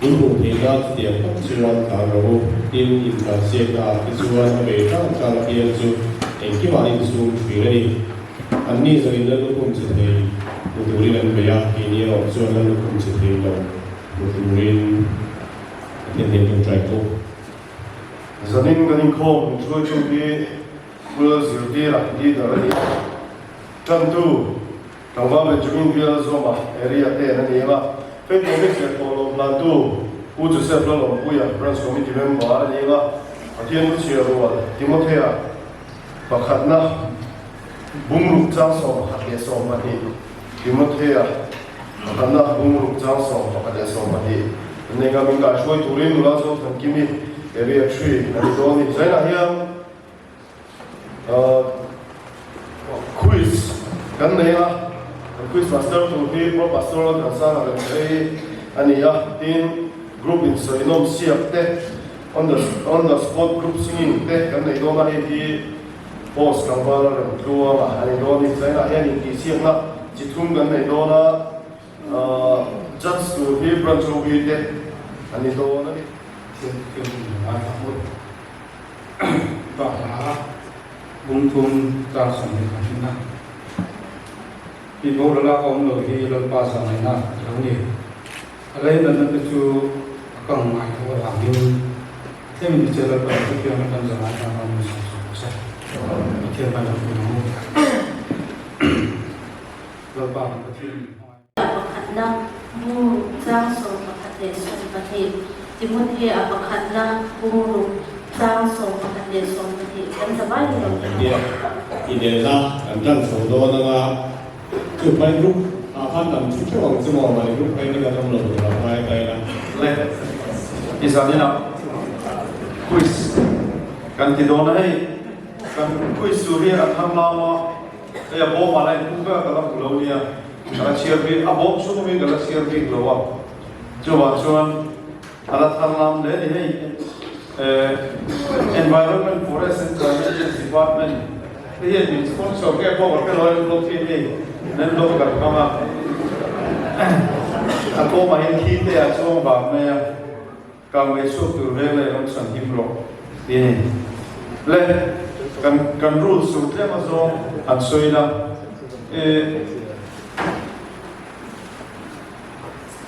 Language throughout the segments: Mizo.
In hmuh theih nan chutiang tak chuan tlan rawh u. Tin, intlansiakna ah te chuan a bei ṭang ṭang apiang chu engkimah an insum ṭhin a ni. Anni zawhin lallukhum che thei hmu turin an bei a, keini erawh chuan lallukhum che thei lo hmu turin Pathian hnen ṭawngṭai bawk. Zanin kan inkhawm inhruaitu hi Kul zirtira leader a ni a, ṭantu Tlangval Benjamin Bial Zawma area ten a ni ang a, Faith Comics leh Thawhlawm hlantu Pu Joseph Lalawmpuia Branch Committee member a ni ang a, Pathian Thuchhiah rual Timothea pakhatna Bungruk chang 11 12 Timothea pakhatna Bungruk chang 11 leh 12 an nei ang a, min kaihruai turin nula Zothankimi area 3 a ni dawn a ni. Zainah hian. Quiz kan nei a, kan quiz master tur hi Pro Pastor Lalthansanga Remthei a ni a, tin group insawihnawm siak te, on the on the spot group singing te kan nei dawn a, hei hi host tlangval Remtluanga a ni dawn a ni. China hian intihsiakna chi thum kan nei dawn a, judge tur hi branch OB te a ni dawn a ni. Thil thil Bakah bungthum tar 22 na mi boral a awm lo hi Lalpa zahngaihna a lo ni. A lei natna te chu a kang ngai tho avangin tlem in che Lalpa in thuthiang a kan zahngaihna a awm zawk zawk che. Pathian hmai lo pui ang u. Lalpa kan Pathian min hmangaih. Pakhatna, Bung chang 11 12, Timothea pakhatna, Bung ruk chang 11 12, kan za vai lo. Tia inelna kan tan chho dawn anga chu phai group ah khan tam chu theuh ang chu maw mahni group phai te kan awm lo tur a ngai ta ila. Le i zanin ah quiz kan ti dawn a hei kan quiz tur hi a thlang lam a hei a bawm ah la in hung vek a ka la hmu lo nia. Ka la chhiar bik, a bawm chhung hi ka la chhiar bik lo a, chuvang chuan a la thar lam hle ni hei Environment, Forest and Climate Change Department te hian min sponsor nge pawh ka hre lo a, envelope hi hei an envelope kan hmang a, a kawmah hian thi te a chuang vang mai a. Kang leh chhuak tur veng leh ram chhan him rawh ti a ni. Le kan kan rules tur tlem a zawng han sawi ila e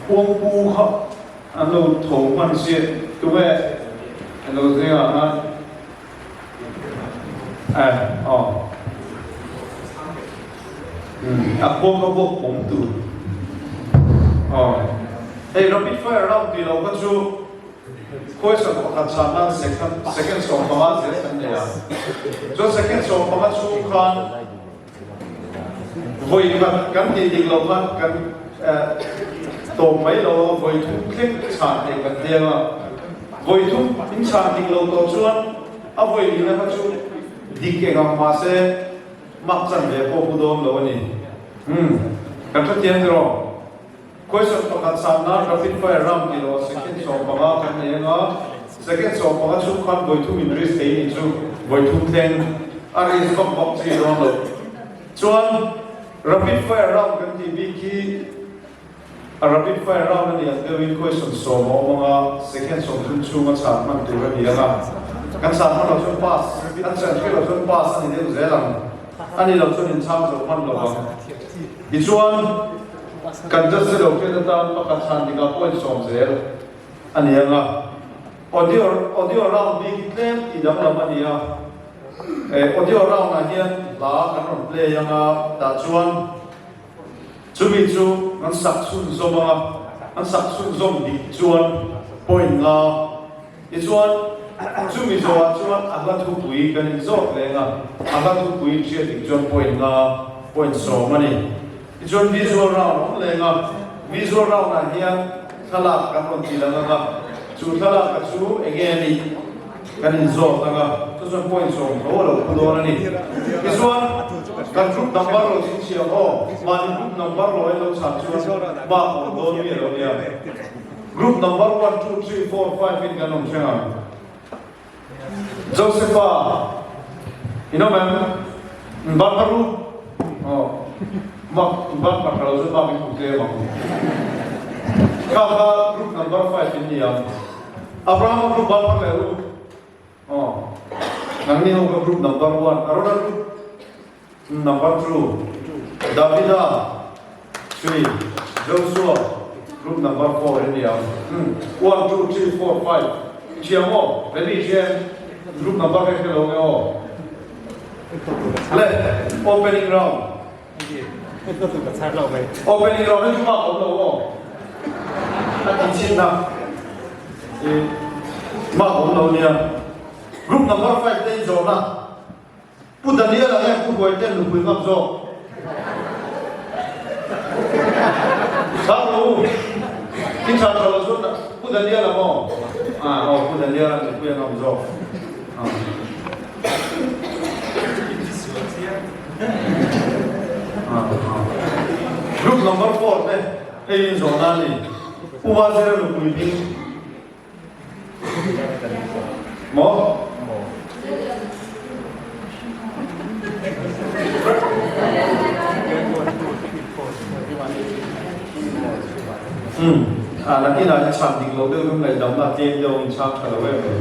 Uangpu kha an lo tho hman chiah tunge an lo zing ah khan e aw umm a khuang kha vuak pawm tur aw hei rapid fire round tih loh kha chu question pakhat chhan nan second second 15 zel kan nei a chuan second 15 chhung khan vawi khat kan tih dik loh khan kan tawp mai lo a vawi thum thleng chhan theih kan teng a vawi thum in chhan dik loh tawh chuan a vawi nihna kha chu dik eng ang mahse mak chan ve pawh pu dawn lo a ni. Umm, kan hrethiam ni rawh. Question pakhat san nan rapid fire round tih loh ah second 15 kan nei anga, second 15 chhung khan vawi thum in risk thei nih chu vawi thum thleng a risk vak vak chi dawn lo. Chuan rapid fire round kan tih bik hi A rapid fire round a ni ang deuhin question 10 a awm ang a, second 30 chhunga chhan hman tur a ni ang a, kan chhan hman loh chuan pass, an chhan hriat loh chuan pass a ni deuh zel ang, a ni loh chuan inchhang zo hman lo ang. Tichuan, kan judge te lo hriat atan pakhat chhan dikah point 10 zel a ni ang a, audio audio round bik hi tlem tih danglam a ni a, audio round ah hian hla kan rawn play ang a, tah chuan. Chumi chu an sak chhunzawm ang a, an sak chhunzawm dik chuan point nga. Tichuan, chumi zawhah chuan a hla thupui kan inzawt leng a, a hla thupui hriat dik chuan point nga, point 10 a ni. Tichuan visual round awm leng a, visual round ah hian thlalak kan rawn ti lang ang a, chu thlalak a chu enge a nih kan inzawt ang a, chu chuan point 10 tho a lo phu dawn a ni. Tichuan, kan group number lo chhinchhiah aw, mahni group number lo en lo chhan chuan mark awm dawn mi a lo nia. Group number one, two, three, four, five in kan awm thleng ang. Josepha, in awm em? Mbaparu, aw, mark Mbapar lo chu mark in hmu tlem ang. Kha kha group number 5 in ni ang. Abrahama group ban phar leh u. Aw. Nangni ho kha group number 1. Arona group number 2. Davida 3. Joshua group number 4 in ni ang. 1, 2, 3, 4, 5. Thiam aw. Ready hian group number kha hre lo nge aw. Le opening round. Opening round hi chu mak awm lo aw. A ti chin na. I mak awm lo nia. Group number 5 te in zawhna. Pu Daniel a nge Pu Huaiten nupui ngam zawk. Chang lo u. In chang tha lo chuan Pu Daniel a maw? Ah aw Pu Daniel a nupui a ngam zawk. Ah. Group number 4 te hei in zawhna a ni. Pu Vazira nupui hming maw? Umm ah nakinah hi chhan dik loh deuh hi ngaihdamna tlem deuh in chhang tha lo em mai.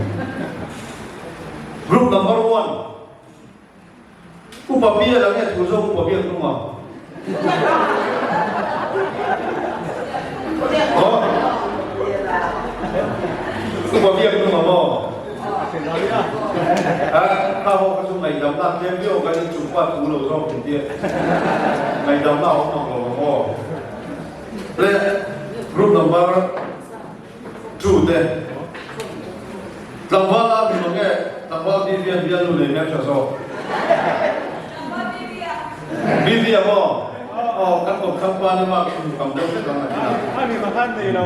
Group number 1. Upa bial ang e thu zawk upa biak hnung ang. Aw. Upa biak hnung ang aw. Ha, kha ho kha chu ngaihdam na tlem viau kan in chung pa thu lo zawk min tia. Ngaihdam na awm ang lo ang aw. Le group number 2 te. Tlangval a ni mange tlangval BB-a bialnu nei hmel tha zawk. BB-a maw? Aw kan kawm thlang pa ni mak hmu kam deuh hlek ang a ti na. A mi pakhat nei lo.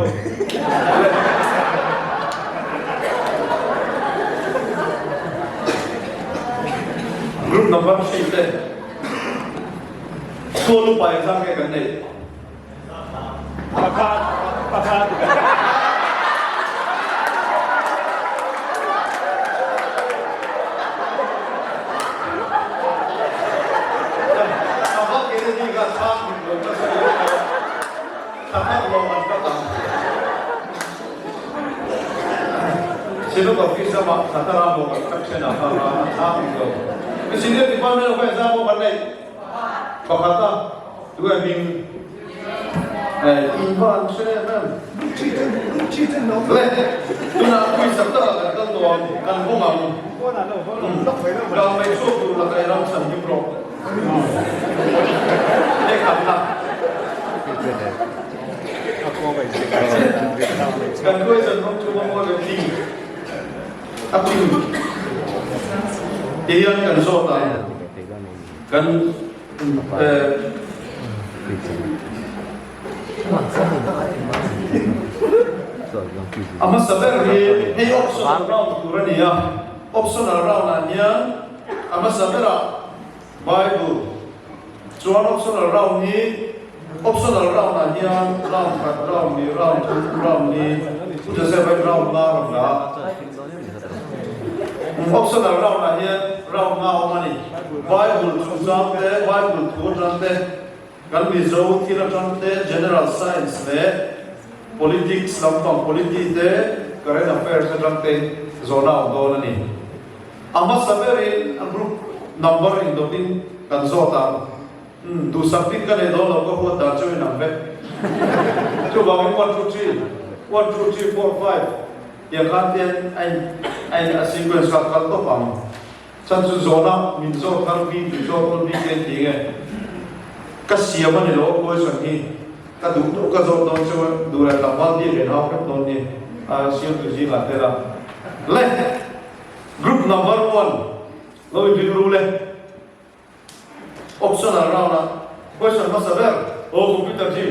Group number 3 te School upa exam nge kan neih? Pakhat, pakhat. Siluk office lama Satara bawk an khat then a kha kha a chhang dik lo. Senior department of exam pawh kan neih pakhat a. Tu e hming in va an hre em em. Le tunah puisak takah kan kal tawh ang, kan hawng ang. Kang mai chhuak tur la kai ram chhan him rawh. He khat na. Kan question hawng chu maw le tling. A tling. Tihian kan zawt ang. Kan A hmasa ber hi hei optional round tur a ni a, optional round ah hian a hmasa berah Bible chuan optional round hi optional round ah hian round khat, round hnih, round thum, round li, Pu Joseph a round nga rawn la a. Optional round ah hian round nga awm a ni. Bible chungchang te, Bible thu atang te, kan Mizo thil atang te, General Science leh Politics lampang polity te, Current Affairs atang te zawhna a awm dawn a ni. A hmasa berin a group number indawtin kan zawt ang. Umm, duhsak bik ka nei dawn lo ka huat dan chu inang vek. Chuvangin one two three, one two three four five tiang khan te a in a in a sequence kha kal tawp ang. Chan chu zawhna min zawt thar bik min zawt awl bik te an ti nge. Ka siam a ni lo a question hi ka duh duh ka zawt dawn cheu a duh leh tlangval bik in hau hrep dawn ni a siamtu zingah tel a. Le group number one lo in ring ru le. Optional round ah question hmasa ber aw computer chi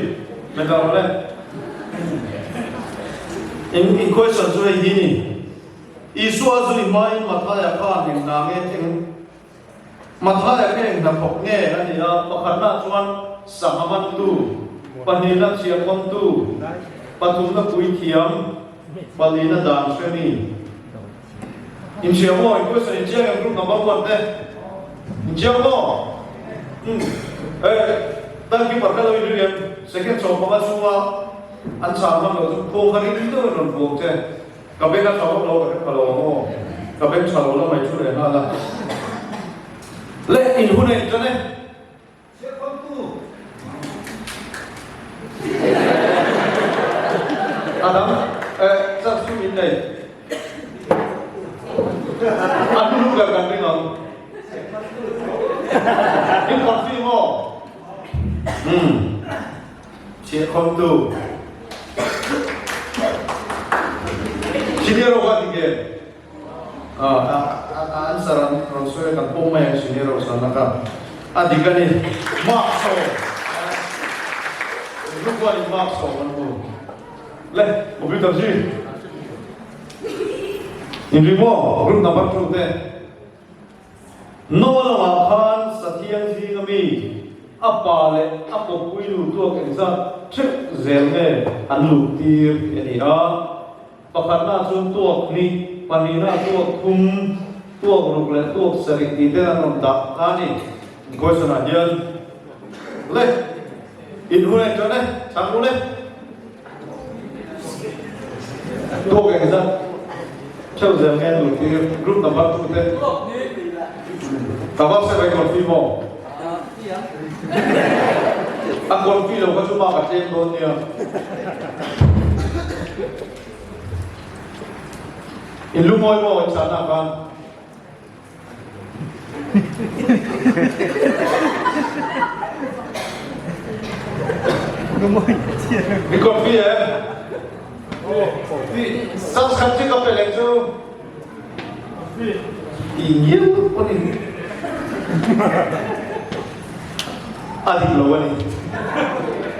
me ta rawh le. In in question chu hei hi ni. Isua zui hmain Mathaia khan eng hna nge eng Mathaia kha eng hna thawk nge a ni a, pakhatna chuan sangha mantu, pahnihna chhiahkhawntu, pathumna puithiam, palina dan hre mi. Inhria maw? In question in chiang em group number one te? In chiang maw? Umm eh time keeper kha lo in ring em? Second 15 chhunga. An chhang hman lo chu khuang kha ring deuhin rawn vuang che. Ka beng a tha vak lo ka hre pha lo ang aw. Ka beng tha lo la mai thu leh nghal a. Le in hun a in tan e. A dang eh chance chu min nei. A hnu ber kan ring ang. In confirm aw. Hmm. Chhiahkhawmtu Senior aw kha ti nge? A answer an rawn sawi a kan pawm mai ang Senior aw chuan a ka a dik a ni. Mark sawm Group one in mark sawm an hmu. Le computer hi inri maw group number 2 te. Noa lamah khan Sathiang zinga mi a pa leh a kawppui nu tuak engzat theuh zel nge an luh tir tih a ni a. Pakhatna chuan tuak hnih, pahnihna tuak thum, tuak ruk leh tuak sarih tih ten an rawn dah ta a ni. Question ah hian le in hun a inṭan e, chhang ru le. Tuak engzat theuh zel nge an luh tir group number 2 te. Ka va se vai confi maw? A confi lo kha chu mark a tlem dawn nia. In lungawi maw in chahna khan? Mi coffee em? Sas khat chu ka pe leh chu. Ti ngial pawhin a dik lo a ni.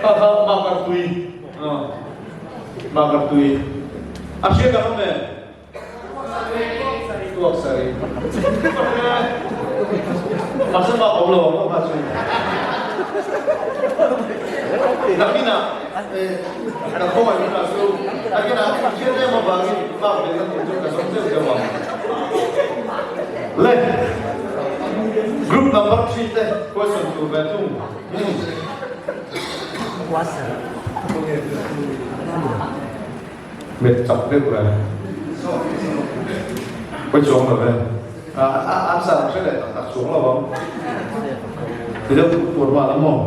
Ha ha makar tui. Makar tui. A hria kan awm em? Tuak sari. Masa ma awm lo ang kha chu. Nakina ka khawngaih hunah chu nakina thian em avangin bak leh na tur chu ka zawng zeuh zeuh ang. Le group number 3 te question tur ve thung. Met chak deuh ve. Pawi chuang lo ve. A answer an hre leh tak tak chuang lo ang. Ti deuh put put mah la maw?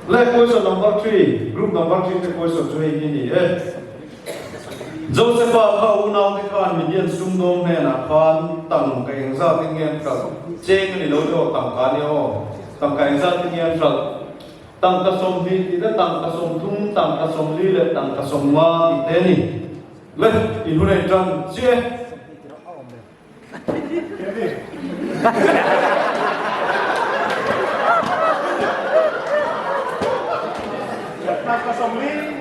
Le question number 3, group number 3 te question chu hei hi ni e. Josepha kha unaute khan Midian sumdawng hnenah khan tangka engzatin nge an hralh? Cheng a ni lo deuh a, tangka a nia aw. Tangka engzatin nge an hralh? Tangka 20 tih te, tangka 30, tangka 40 leh tangka 50 tih te a ni. Le, in hun a inṭan chiah e. Tangka 40.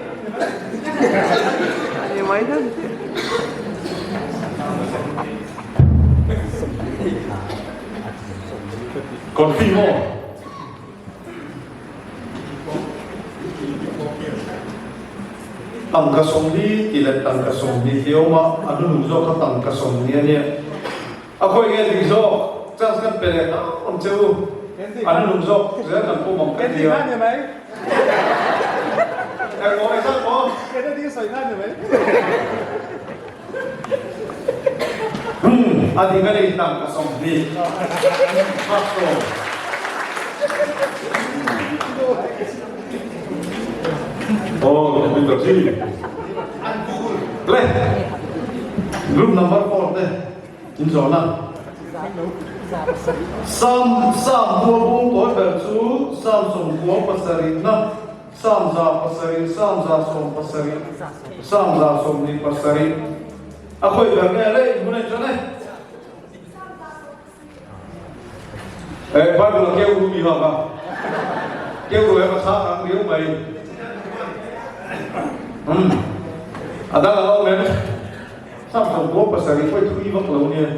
Confi maw? Tangka 40 tih leh tangka 20 tih a awm a, a hnunung zawk kha tangka 40 a nia. A khawi nge dik zawk? Chance kan pe leh tau ang che u. A hnunung zawk zel kan pawm ang ka ti a. Engmaw engzat maw? Umm, a dik a ni tangka 20. Hak tawh. Oh, computer chi. Le. Group number 4 te in zawhna. Sam Sam bua bung tawi ber chu Sam 97 na Sam 700, Sam 70, Sam 27. A khawi ber nge le in hun a inṭan e. Eh, Bible a keu ru mi ha ka. Keu ru em a chhang ang riau mai. Hmm. A dang a lo awm em? Sam 97 pawh i thui vak lo nia.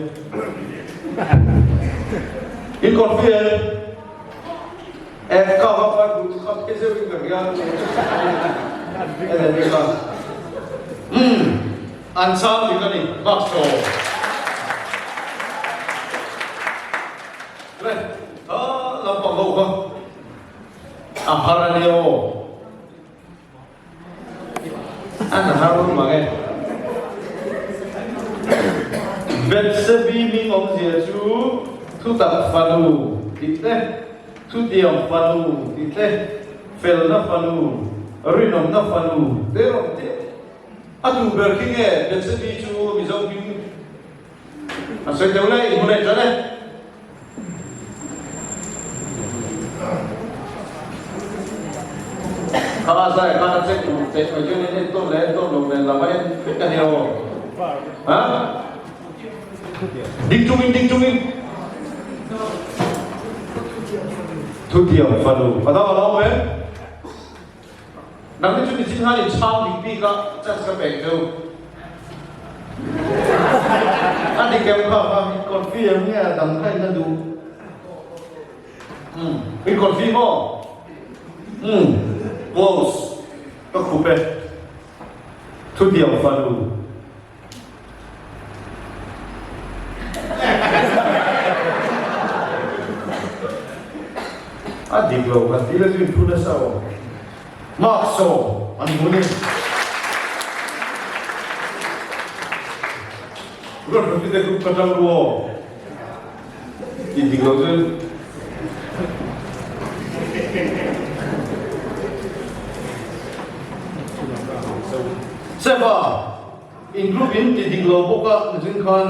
In confident. Eka va khan duh kha phe zeuh in ka hria en en kha umm an chang dik ani bak saw le kha lampang ho kha a har ania aw. An har mang e. Bethsebi hming awmzia chu thutak fanu tih te, thutiang fanu tih te, felna fanu, rinawmna fanu te erawh tih. A duh ber khi nge Bethsebi chu Mizo hming a sawi deuh le, i hmu leh tan e. Kha zai khan a check duh teh mai chuan in entawn leh entawn lo nen lam a en vek a nia aw. Ha? Ding chungin, ding chungin. Thutiam fanu. A dang a lo awm em? Nang hi chu nichin khan in chhang dik bik a, chance ka pek deuh. A dik em kha kha? In confi em nge a dang kha in la duh? Umm, in confi maw? Umm, close ka khup e. Thutiang fanu. A dik lo kan tih la chu in phu nasa aw. Mark saw an hmu ni. Ruat Rafi te group ka tang ru aw. Tih dik lo chu. Sefa. In group in ti dik lo bawk a nichin khan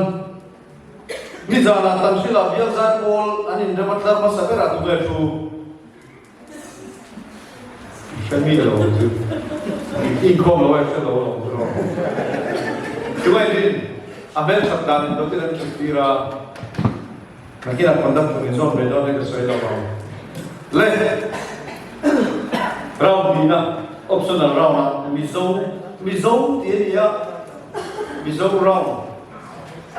nizanah Tanhrila bial zai pawl an inrem a tlar hmasa berah tu nge thu hre mi lo chu inkhawm lo a hre lo lo chu rawh chuai din a hmelthat dan in lo ten an thut tir a Nakinah conduct tur in zawn ve dawn e ka sawi lo ang. Le round hnihna optional round ah Mizo Mizo tih a ni a, Mizo round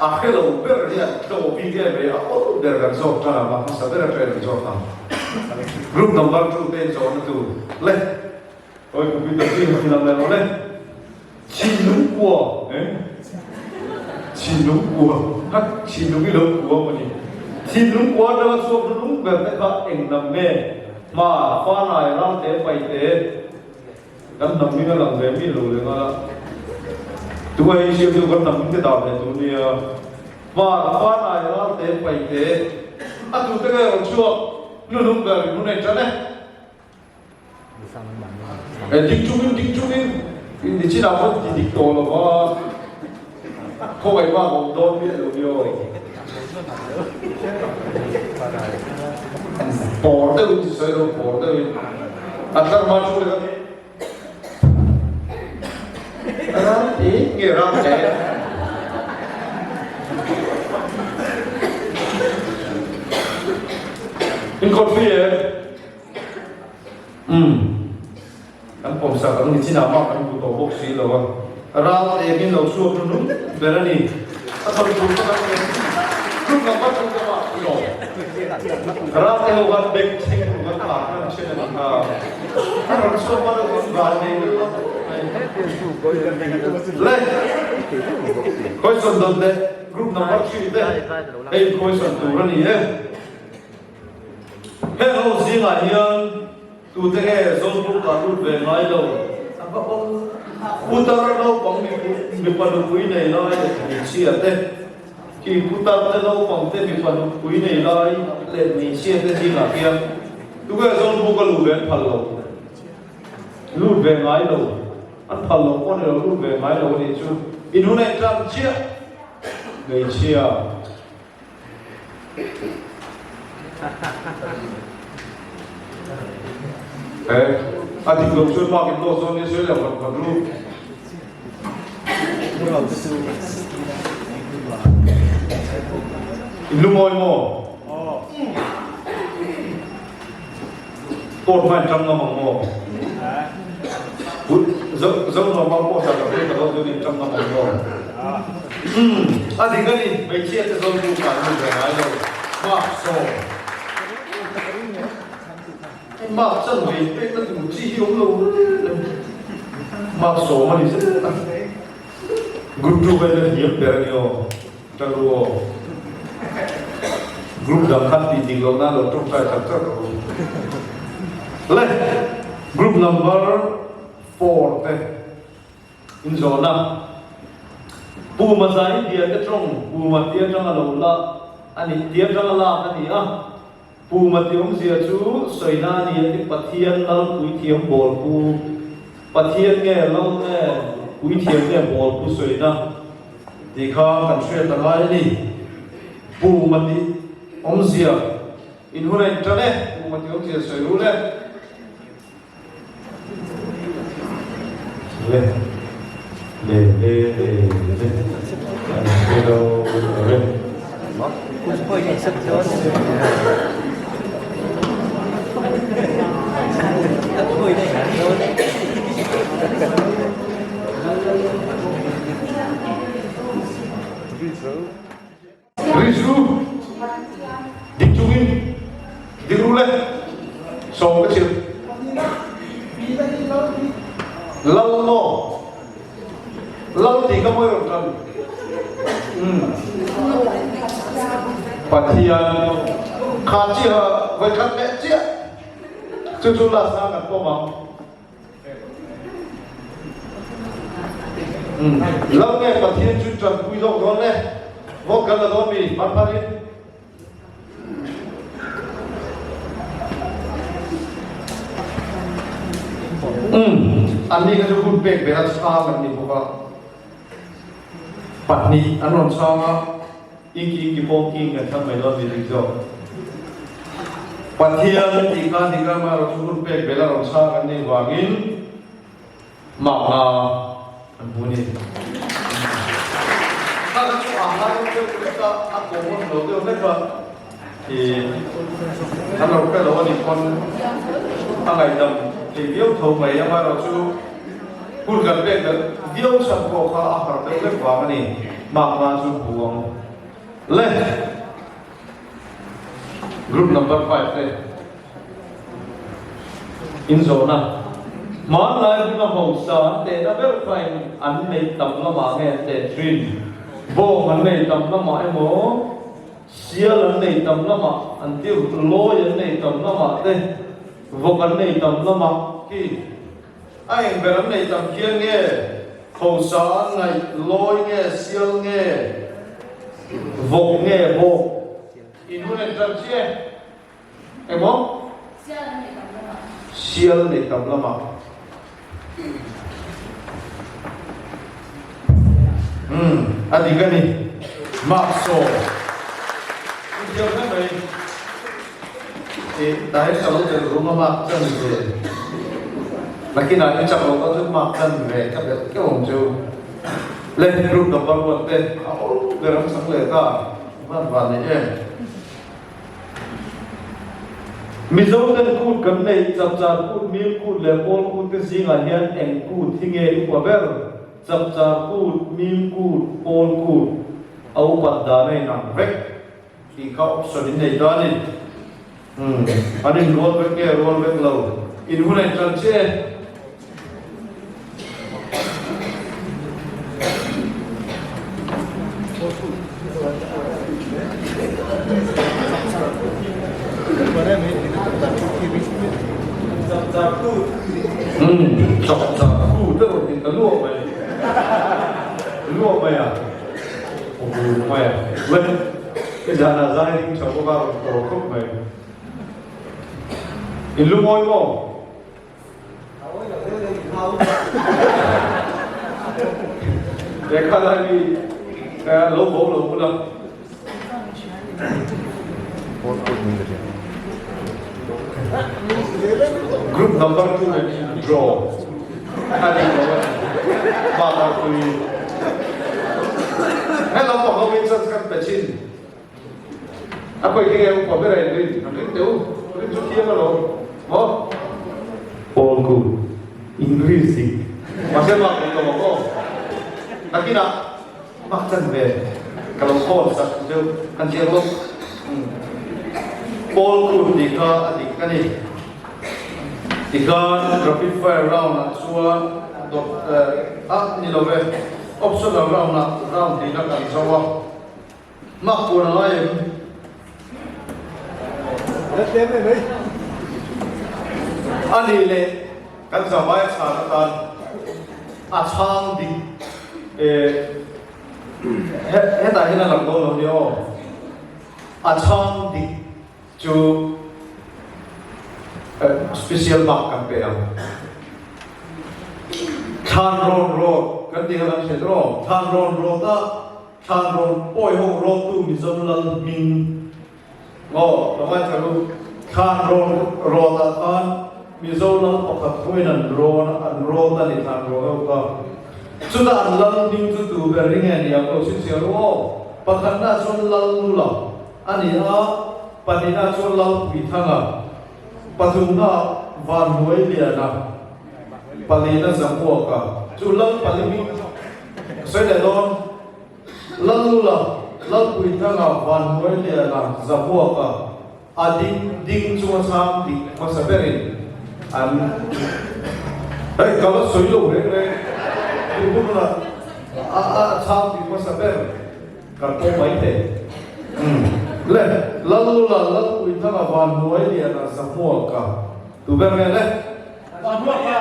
a hre lo ber hian tlo bik em mai a awl ber kan zawk tan ang a hmasa ber atang kan zawk ang. Group number 2 te in zawhna tur le Oi computer chi han ti lang leh lo le. Thinlung kua eh Thinlung kua ha thinlung i lo kua maw ni Thinlung kua atanga chhuak hnulung ber te kha eng hnam nge Hma Fanai Ralte Paite kan hnam hming a lang ve mi lo leh nghal a Tunga hei siam chu kan hnam hming te dah ve tur nia Hma Fanai Ralte Paite a tute nge rawn chhuak hnulung ber in hun en tan e. Dik chungin dik chungin nichinah pawh ti dik tawh lo va, khawngaih vang awm dawn miah lo ni aw. Pawr deuhin ti sawi lo, pawr deuhin a tlar hma thu leh a ram te nge ram te. In coffee em? Umm. Kan pawmsak ang nichinah mah kan hmu tawh bawk si lo a. Ral em in lo chhuak hnu nung ber a ni. A thawn tur kha kan en tluk ang vat ang deuh a ilo. Ral te ho khan beng thleng tur kan phah hman then a ni kha. A rawn chhuak hman a hun van nei deuh a mai. Le. Question dawt leh group number 3 te hei question tur a ni e. Heng ho zingah hian tute nge Zawlbuk ah lut ve ngai lo? Putar naupang mipa nupui nei lai leh hmeichhia te, khi putar te naupang te mipa nupui nei lai leh hmeichhia te zingah hian tunge Zawlbuk a luh ve an phal lo? Lut ve ngai lo. An phal lo pawh ni lo, lut ve ngai lo a nih chu. In hun a intlan chiah hmeichhia. A dik lo chuan mark in loss dawn nia sawi lo kan kan ru. In lungawi maw? Court hmain tang ngam ang maw? Zo nuam pawh sa ka hre ka lo chuan in tang ngam ang maw? Umm a dik a ni, hmeichhia te zawn tu kha an ni ve ngai lo. Mark saw. Mark chan ve pek na tur chi hi awm lo reng. Mark sawm a ni zel a. Group 2 vel a hniam ber a ni aw. Tang ru aw. Group dang khan tih dik loh nan lo tawngtai chak chak rawh u. Le, group number 4 te. Inzawhna, Pu Mazai Biate tawng Pu Mati atanga lo la a ni, ti atanga lak a ni a. Pu Mati awmzia chu sawina a ni a ti Pathian Lal Puithiam Bawlpu, Pathian nge Lal nge Puithiam nge Bawlpu sawina tih kha kan hriat a ngai a ni. Pu Mati awmzia in hun a intan e, Pu Mati awmzia sawi rul e. Le le le le le an hre lo re. Rizru dik chungin dik ru le sawm ka chim. Lal maw lal ti ka mawi rawn tan. Pathian kha chiah voikhat leh chiah chu chu last na kan pawm ang. Lal nge Pathian chu tanpui zawk dawn le? Vote kan la dawn mi? Hman hman in. An ni kha chu hun pek bela chhang an ni bawk a. Pahnih an rawn chhang a. Inki inki pawng king kan thlang mai dawn mi dik zawk. Pathian tih kha dik rama rawn chu hun pek bel a rawn chhang an nih vangin makna an hmu a ni. Kha kha chu a hai deuh hlek a, a common lo deuh hlek a, ih an lo hre lo a nih pawn a ngaihdam thei viau tho mai. Amaherawhchu hun kan pek belh viau chhan pawh kha a har deuh hlek vang a ni. Makna chu hmu ang le. Group number 5 te inzawhna hmanlai huna hausa an tehna ber khain an neih tam lamah nge an teh thin? Bawng an nei tam lamah emaw, sial an nei tam lamah, an ti lawi an nei tam lamah te, vawk an nei tam lamah khi a eng ber an nei tam khian nge hausa an ngaih lawi nge sial nge vawk nge bawk? In hun en tan chiah e. Engmaw? Sial nei tam lamah. Sial nei tam lamah. Umm, a dik a ni. Mark saw. I thiam hle mai. I dai ka lo tel rum a mark chan ve. Nakinah i chak lo tan chu mark chan ve ka belh keuh ang chu. Le group number 1 te a awl ber ang chang leh ta. Van van ni em. Mizo ten kut kan neih chapchar kut, mim kut leh pawl kut te zingah hian eng kut hi nge upa ber? Chapchar kut, mim kut, pawl kut a upat dan a inang vek tih kha option in nei ta a ni. Umm an inrual vek nge rual vek lo? In hun a intan chiah e. Chak chak ku te rawn ti ta luah mai luah mai a aw mai a le ka zan a zai ding tha bawk a rawn tawr khawp mai in lungawi maw? Lehkha lai mi lo bo lo bula. Group number 2 draw. Ani lo a ni. Ma ta pui. Hello pa ho in chan kan pe chin. A khawi khi nge upa ber a in rin? An ring teh u. Rin chu thiam alawm. Maw? Pawl ku English dik. Mahse mak dik lo ang aw. Nakinah mak chan ve ka lo call sak deuh kan chiang lawk. Pawl ku tih kha a dik a ni. Tikhan rapid fire round ah chuan dawt a ni lo ve. Optional round ah round tihna kan zo a. Mak puan a ngai em? A nih leh kan zavai a chhan atan. A chhang dik eh hetah hian a lang dawn lo nia aw. A chhang dik chu special mark kan pe ang. Thlan rawn rawt kan tih kha kan hriat rawh. Thlan rawn rawta thlan rawn pawi ho rawttu Mizo lal hming aw lo ngaithla ru. Thlan rawn rawtah khan Mizo lal pakhat pawhin an rawn an rawt a ni thlan rawn ho kha. Chutah an lal hming chu tu ber hi nge ni ang lo chhinchhiah ru aw. Pakhatna chuan lal nula. A ni a, pahnihna chu Lalpuithanga, pathumna Vanhnuailiana, palina Zamuaka chu Lalpalimi ka sawi leh dawn. Lallula, Lalpuithanga, Vanhnuailiana, Zamuaka a ding ding chunga chhang dik hmasa berin an Hei ka la sawi lo reng reng, tun hunah a chhang dik hmasa ber. Kan pawh mai thei. Umm. Le, Lallula, Lalpuithanga, Vanhnuailiana, Zahmuaka. Tu ber nge le? Vanhmuaka.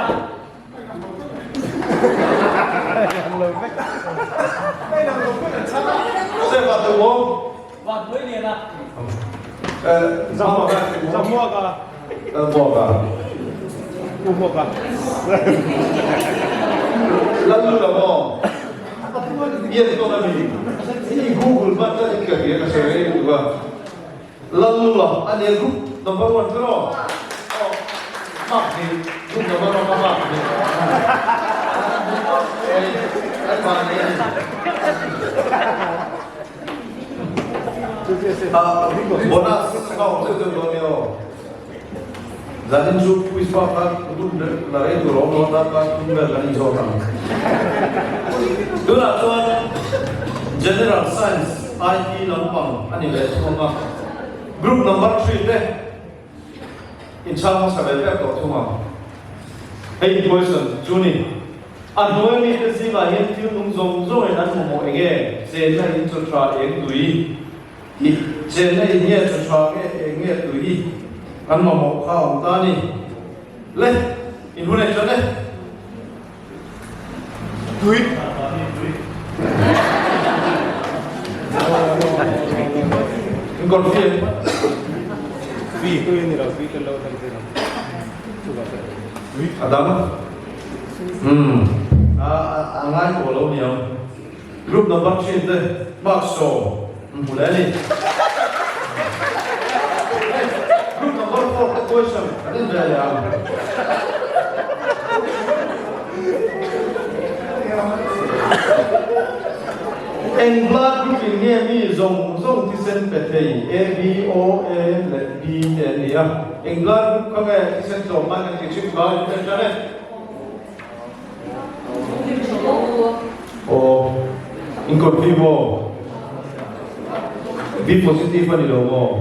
Sefa tu maw? Vanhnuailiana. Eh, Zahmuaka. Zahmuaka. Zahmuaka. Uhmuaka. Lallula maw? Ian tawn a mi? I Google hman tlat in ka hria ka sawi rei lutuk a. Lallula a nia group number one chu aw. Aw mark hnih group number one ka mark hnih. An van nei a ni. Ah bonus ka awm zeuh zeuh dawn nia aw. Zanin chu quiz bak kha hun la rei tur a awm lo a, tan thum vel kan inzawt ang. Tunah chuan General Science IT lampang a ni leh thung ang a, Group number three te inchhang hmasa ve ber tawh thung ang. Hei question chu ni, a hnuai mite zingah hian thil nung zawng zawngin an mamawh eng nge? Chenna in chaw tha eng tui? I chenna in nge chaw tha nge eng nge tui kan mamawh kha awm ta ni. Le, in hun ei chuan e. Tui. In kawr fi em? Tui tui ani lo, tui tel lo tan thei lo. Tui a dang. Umm, a a ngai tawh lo niang. Group number thin te mark 10 an hmu leh a ni. Group number four te question kan en ve leh ang. Eng blood group in nge mi zawng zawng thisen pe thei A, B, O, A leh B te an ni a. Eng blood group kha nge thisen tlawm nan kan ti thin kha in en tan e. Aw, in confirm maw? B positive a ni lo maw?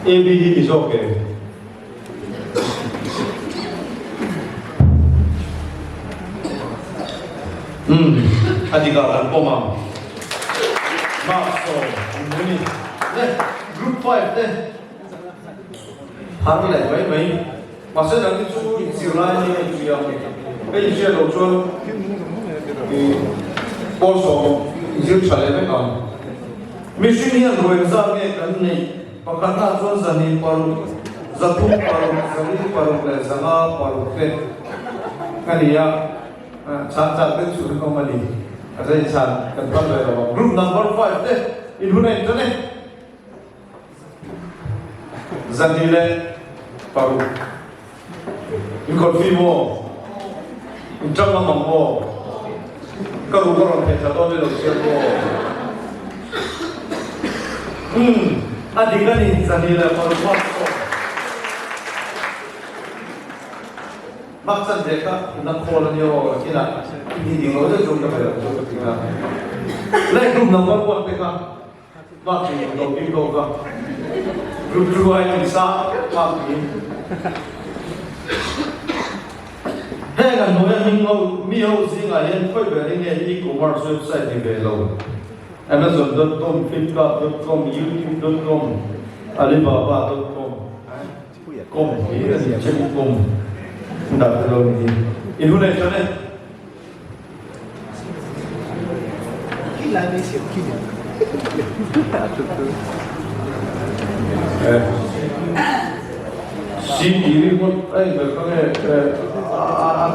AB hi ni zawk em? Umm, a dik ah kan pawm ang. Mark 10 an hmu ni. Le, group 5 te. Har leh mai mai. Mahse dang hi chu inzir lai ania inhria. Ka inhriat loh chuan i pawl 10 inzir tha leh vek ang. Mihring hian ruai zat nge kan neih? Pakhatna chuan zahnih paruk, zathum paruk, zali paruk leh zanga paruk te ka ni a. Chhan chhan te chu an awm a ni. A zai chhan kan phal ve lo ang. Group number 5 te in hun a intan e. Zahnih leh paruk in kawt fi maw? In tang ngam ang maw? Ka ruh ka rawn theih thla dawn lo chiang maw? Umm, a dik a ni, 206 bak pawh. Bak chan ve kha na khawl a nia aw, nakinah i ni ding lo deuh chu ka hmel ang chu ka ti nghal. Leh group number one te kha. Bak in lo bik lo ka group two ai in sa bak in heng an hnuaia hming ho mi ho zingah hian khawi ber hi nge e-commerce website ni ve lo Amazon dot com, Flipkart dot com, YouTube dot com, Alibaba dot com com hi a ni che com dah te lo ni hi. In hun ei tan e. Singiri ngawt a inbel kha nge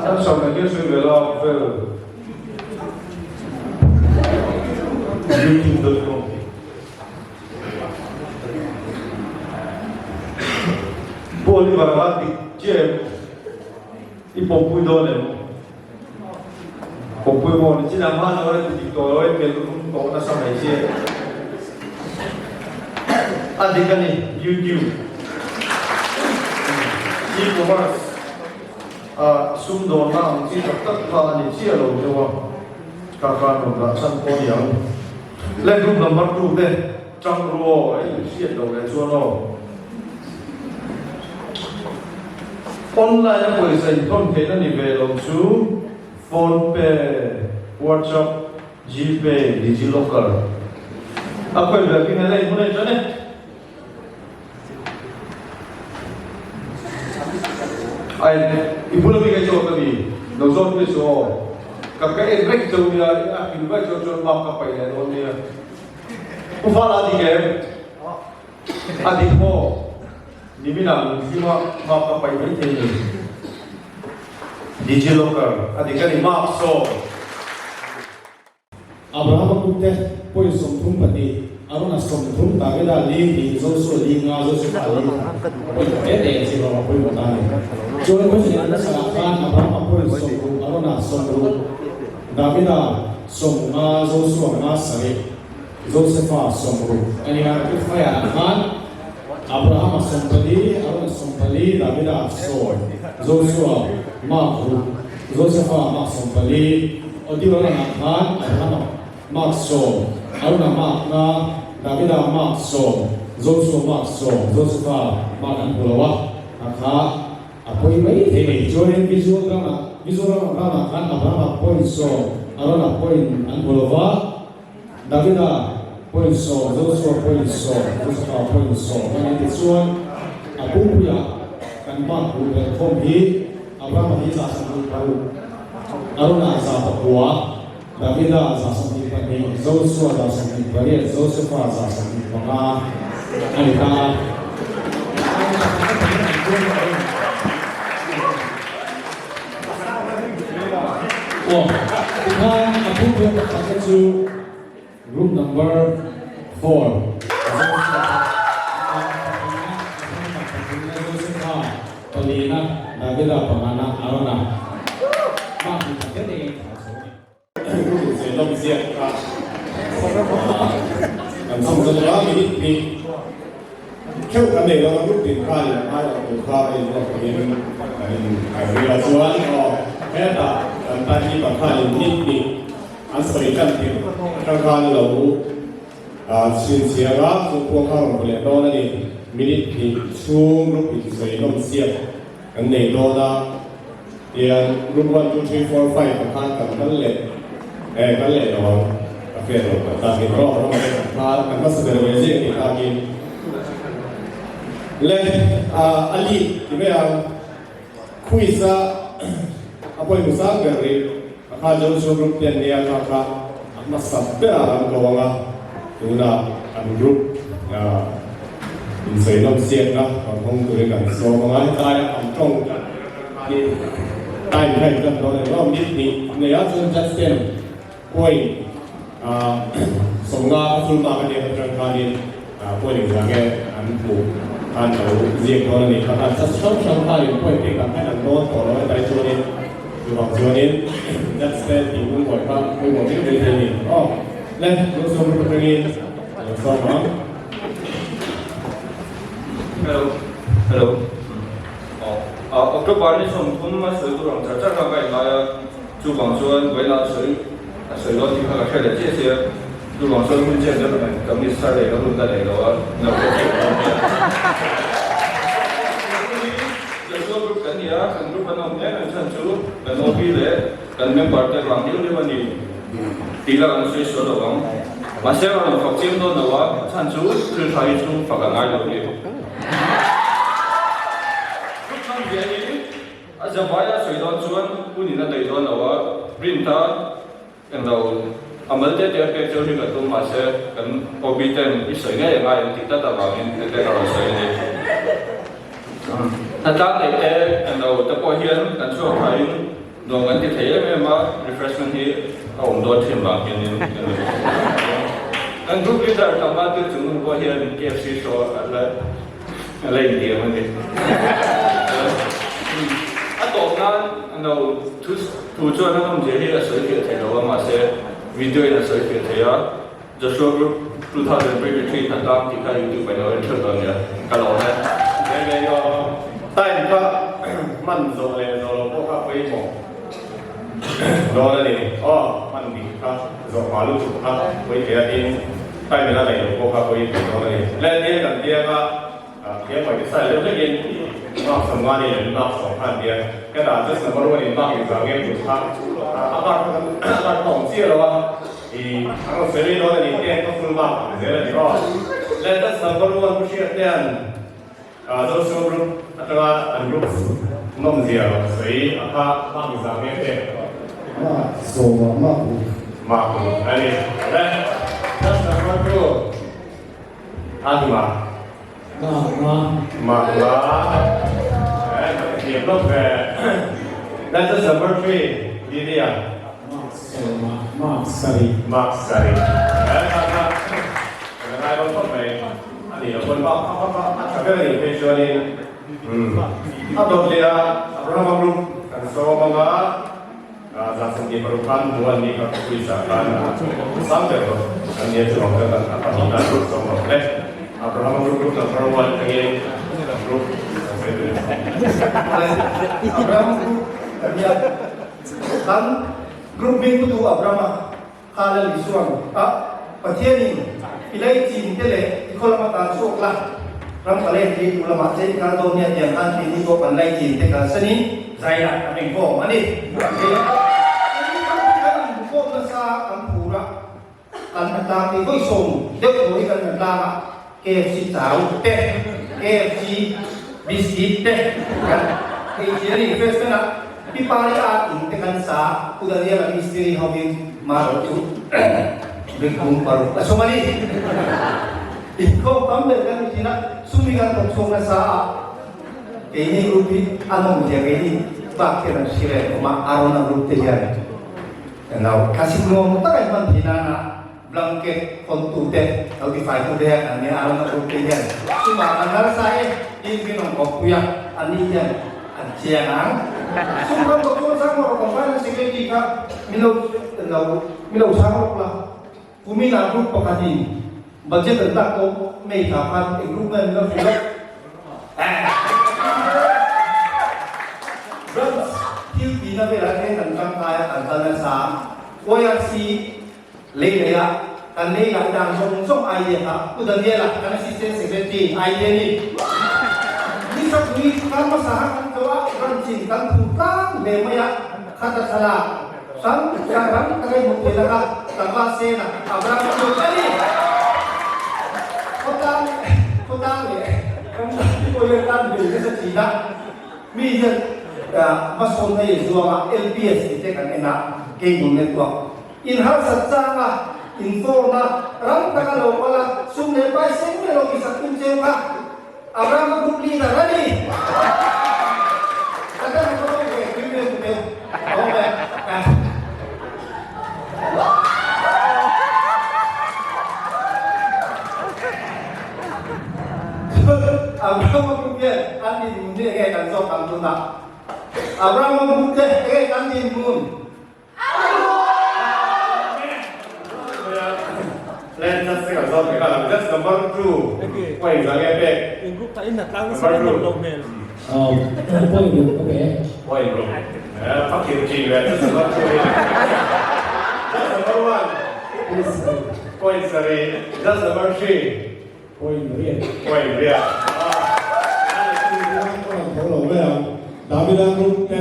an sam eng nge sawi ve la vel youtube.com Pu Oliver a dik chiah em? I pawmpui dawn em? Pawmpui maw ni chinah hman lo a ti dik tawh lo e, hmel rum tawh nasa mai che. A dik a ni, YouTube e-commerce ah sumdawnna ang chi tak tak kha a ni chiah lo deuh a, ka khan rawn dah chhan pawh a ni ang. Le group number 2 te tang ru aw, a inhriat loh leh chuan aw. Online a pawisa inthawn theihna ni ve lo chu Phone Pay, WhatsApp, Gpay, Digilocker a khawi vel khi nge la inhmun a inṭan e. Ai, i bula mi ka zawt a mi? Lo zawt mi chu aw. Ka ka en reng cheu nia, a hlim vaih chuan chuan bak ka paih leh dawn nia. Pu Fala a dik em? A dik maw? Nimin ah min hlim a, bak ka paih mai thei ni. Digilocker a dik a ni, mark saw. Abrahama kute pawi 32, Arona 30, Davida li hnih, Josua li nga, Josefa li khat, pawi te te chi rawng a pawimawh ta a ni. Chuan Moses hmasakah khan Abrahama pawi 60, Arona 60, Davida 50, Josua nga sarih, Josefa 60 a ni a. Kutfaiah khan Abrahama 14, Arona 14, Davida 10, Josua mark ruk, Josefa mark 14, Audio lamah khan Abrahama mark 10, Arona mark 5, Davida mark 10, Joshua mark 10, Josefa mark an hmu lo a, a kha a pawi mai thei mai. Chuanin visual ramah visual ramah ramah khan Abrahama point 10, Arona point an hmu lo va, Davida point 10, Joshua point 10, Josefa point 10 a ni. Tichuan a pumpuiah kan mark hmuh belh khawm hi Abrahama hi 76. Arona 109, Davida 22, Josua 28, Josefa 25 a ni ta a. Aw, tikhan a phungphung pakhat te chu Room number 4, Josua pathumna, Josefa palina, Davida pangana, Arona mah hmu khat deuh deuhin thla chho a ni. Room zei lawm ziak kha kan chhung zawk a, minute hnih theuh kan nei dawn a, group tin khan in ai awh tur kha a inruat pahin kan in kai ri a, chuan aw hetah kan tan hi pakhat in minute hnih An sawi tan tirh atang khan lo chhinchhiar a, chu pawh kha rawn leh dawn a ni. Minute hnih chhung group insawi nawm siak kan nei dawn a, tiang group one, two, three, four, five ah khan kan kal leh eh kal leh lo ang, ka fair lo kan takin rawh rawh mai kan hma kan hmasa ber ve ziak tih takin le a lead ti mai ang quiz a a pawimawh sang ber rih. A kha Joshua group te an nia kha kha a hmasa berah an ko ang a, tunah an group insawi nawm siakna rawn hawng turin kan sawm ang a, hetaia an tawng hi time kha in tan dawn a ni maw, minute hnih nei a chuan judge ten point 50 a full mark a nia atang khanin point engzah nge an hmuh khan lo ziak dawn a ni, kha khan judge hrang hrang khanin point pek ang khan an dawn tawh lo hetai chuanin. Chuvang chuanin Judge te tih lungawih kha pawimawh viau mai thei a ni. Aw, le, Joshua group atangin a lo sawm ang. Hello, hello. Aw, ah, October ni 30 a sawi tur ang char char kha ka inlai a, chuvang chuan vawilah a sawi a sawi dawn tih kha ka hre leh chiah chiah a, chuvang chuan hun chet deuh nen ka miss thar leh ka hun ka nei lo a, no ka hriat dawn nia. Joshua group kan ni a, kan group an awm em em chhan chu kan OB leh kan member te vang liu liu a ni tih lah kan sawi sual lo ang. Mahse a rawn fak chiang dawn lo a, chhan chu thil tha hi chu fak a ngai lo ni. Group hmang hianin. A zavaia sawi dawn chuan hunin a daih dawn lo a, print a englo a mal te te a pek cheu hi ka tum mahse kan OB ten i sawi ngei a ngai an tih tlat avangin hete ka rawn sawi a ni. Hnatlang neih te englo te pawh hian kan chhuak thain nuam kan ti thei em em a, refreshment hi a awm dawn thin vang hianin kan group leader tlangval te chung hun pawh hian KFC show a la A la intiam a ni. A tawp nan lo thu thu chuan a nawmzia hi a sawi fiah thei lo a, mahse video in a sawi fiah thei a, Joshua Group 2023 hnatlang tih kha YouTube ah i lo en theuh dawn nia, ka lawm e. Reng reng aw, time kha hman zawh leh zawh loh pawh kha pawimawh dawn a ni. Aw, hman dik kha zawh hma lutuk kha pawi thei a tin. Time la nei lo pawh kha pawi thei dawn a ni. Leh tia kan biak a, thiam mai te style deuh hlekin mark 50 leh mark 10 kha an bia. Ka dah just number one in mark engzah nge put kha a mark kha kan a mark kha awm chiah lo a, i an rawn sawi mai dawn a ni te ka full mark ang zel a ni aw. Leh just number one pu hriat te an Joshua group atanga an group nawmzia rawn sawi a kha mark engzah nge pek. Mark 10 ah mark ruk. Mark ruk a ni. Leh just number two a ni ma. Mark nga. Mark nga. Eh ka thiam lawk ve. Leh just number three Lydia. Mark 10 ah mark sarih. Mark sarih. Eh kha kha ka la ngai dawn khawp mai. A ni lo pawn bak a a tha ber a nih phei chuanin a dawt leh a Abrahama group kan sawm anga 126 khan hmu an nih kha khawpui zah khan sang ber rawh kan nia chu ang chuan a pahnihna group sawm rawh le Abrahama group group number one atangin group kan sawi tur Abrahama group kan nia kan group hming pu tu Abrahama Kha Lal Isuan a Pathianin i lei chin te leh i khaw lama tan chhuak la, ram ka len tih tu lamah che i kal dawn nia tiang khan tih ni pawh kan lei chin te kalsanin zaiah kan inkhawm a ni. Kan inkhawm nasa kan phur a, kan hna tlang tih vawi sawm deuh thaw hi kan hna tlang a, KFC chau te, KFC biscuit te kan ei thin a ni. Refreshment ah Pi Pari a in te kan sa, Pu Daniel a mistiri hovin Maro chu brick bung paruk a sum a ni. Inkhawm tam ber kan ni thin a, sumi kan thawk chhuak nasa a, keini group hi a nawm zia keini bak hian an hre ve awm a, Arona group te hian lo thlasik nuam tak a inhman thei nana Blanket hawntu te lo tifai tu te hian an nia a rawn a te hian chungah kan nalsa e tiin min rawn kawppui a, an ni hian an chiang ang. Sum ram ka tuar chang rawh kan finance secretary kha min lo lo min lo chhang rawk la, kumin ah group pakhat in budget an tlak tawh mai kha khan eng group nge min lo hrilh lawk. Branch thil tihna velah hian kan tangkai a kan kal nasa a, YRC Lei lei ah kan lei lai dan zawng zawng idea kha Pu Daniel-a kan Assistant Secretary idea ni. Ni sakpui kar hmasa ha kan tlo a ranchin kan phur tlang hle mai a, khata thlalak hrang hrang rang taka i hmuh theih laka tlangval sena Abraham a lut a ni. Khawtlang khawtlang leh ram dang te pawh hian kan bei nasa thin a, mi hian hmasawnna i zuanga LPS tih te kan en a, cable network In harsat chang a, in phone a, ram taka lo kal a, sum leh pai seng leh lo tisak tum cheu kha Abraham a group leader a ni. Ka tan a ka ve tui ve tu deuh awm e. Abraham a group hian an dinhmun hi enge kan zawk ang tunah? Abraham a group te enge kan dinhmun? Just number two point za nge pek number two Point ruk ka pe. Point ruk Fakir chin ve just number two Just number one Point sarih Just number three Point riat. Point riat. Tho lo mai ang. Davida group te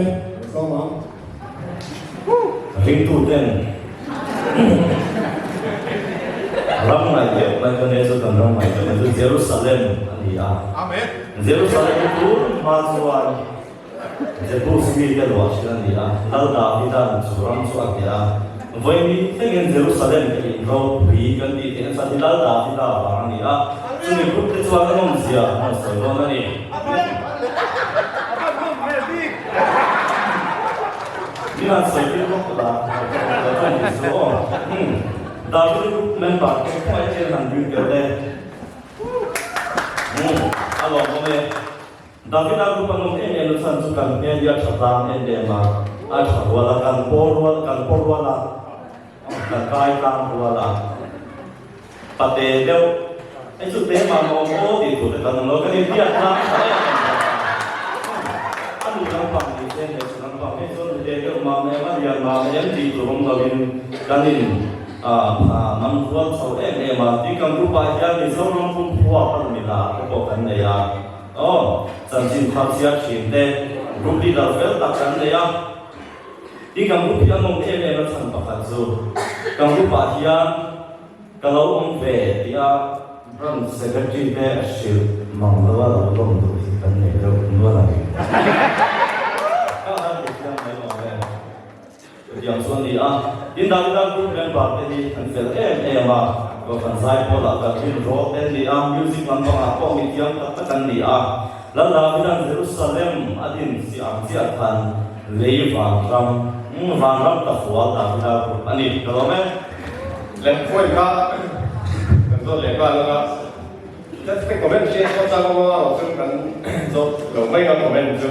sawm ang. Ringtu ten ram ngaihtuah mai chuan he chu kan ram ngaihtuah mai chu Jerusalem a ni a. Jerusalem hi tun hma chuan. Jebus mite luah thin a ni a, Lal Davida'n chu ram chu a hneh a. Vawiin thlengin Jerusalem ka in ropui kan tih theih nasa hi Lal Davida vang a ni a, chumi group te chuan a nawmzia an rawn sawi dawn a ni. Min han sawi tir bawk la, lo tawng tih chu aw. Davida group member te khawngaih chen han ring tel e. A lawmawm e. Davida group an awm em em na chhan chu kan hmel hi a tha tlang em em a, a tha rual a, kan paw rual, kan paw rual a, kan kai tlang rual a, pate deuh, hei chu te mah maw awm aw tih tur te kan awm lo, kan inbiak tlang tha em em bawk a, a nu lampang ni se hmeichhe lampang hei chuan nute deuh mah em a lian mah em tih tur awm loin kan in a man rual chho em em a, tin kan group ah hian Mizoram pumphua kan mila te pawh kan nei a. Aw, chanchin thar chhiar thin te, group leader fel tak kan nei a. Tin kan group hi a nawm em em a chhan pakhat chu, kan group ah hian ka lo awm ve tih a branch secretary te a hrilh mang lo a lo lawm duh hi kan nei deuh nual a ni. Ka han ti thiam mai lo e. Chutiang chu a ni a, tin Davida group member te hi an fel em em a, Kohhran zai pawlah kan rin rawt te an ni a, music lampangah pawh mi thiam tak tak an ni a. Lal Davida'n Jerusalem a din si ang chiah khan lei vanram, vanram ta fual Davida group a ni. Ka lawm e. Leh point kha kan zawt leh nghal ang a, just ka comment hriat phawt ang aw chu kan zawt lo mai ang comment chu.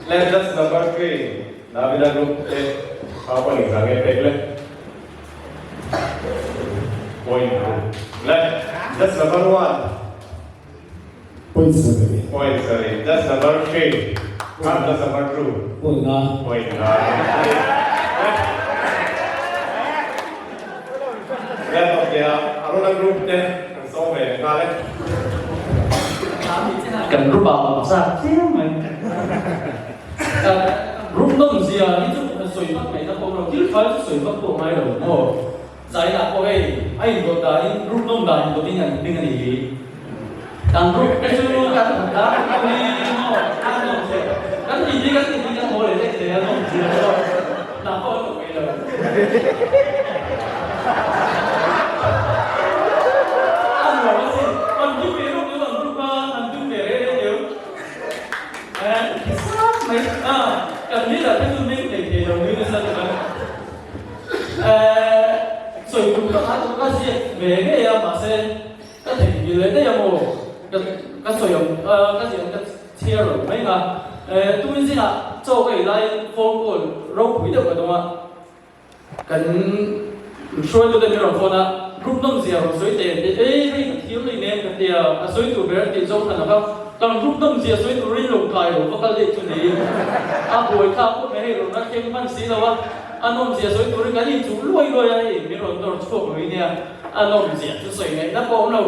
Leh just number 3. Davida group te kha pawh eng zah nge pek le? Point ruk le. Just number one. Point sarih. Point sarih. Just number 3. Ah, just number 2. Point nga. Point nga. Le tawp tia Aruna group te kan sawm ve leh nghal e. Kan group ah awm zat chiang mai. Group nawm zia hi chu sawi vak mai na pawh lo, thil tha chu sawi vak pawh ngai lo maw? China pawh hei a indawt danin group nawm dan indawtin an hming a ni hi. Kan group te chu kan kan hi maw a nawm zia kan ti hi kan ti hi kan haw leh daih thei a nawm zia pawh hna pawh a thawk mai lo. A nuam asin, an group ve rawk deuh an group a an group ve reh reh deuh. Kan leader te chu meng thei thei lo nui nasa tuk a. Sawi tum ka kha chu ka ziak ve ngei a mahse ka theihnghilh leh daih a maw ka sawi ang ka ziah ang ka chhiar lo mai nga. Tumin zingah chaw ka ei laiin phone call ropui deuh ka dawng a. Kan hruaitute min rawn phone a, group nawm zia rawn sawi teh teh ei hei ka thil nei nen ka tia, a sawi tur ber a tih zawng khan a kha kan group nawm zia sawi turin lo kai lo va kal leh chu niin a buai thlak khawp mai hei rawn a thleng hman si lo a, a nawm zia sawi turin kan inchuh luai luai a hei min rawn nawr chhuak lui nia, a nawm zia chu sawi ngaihna pawh awm lo.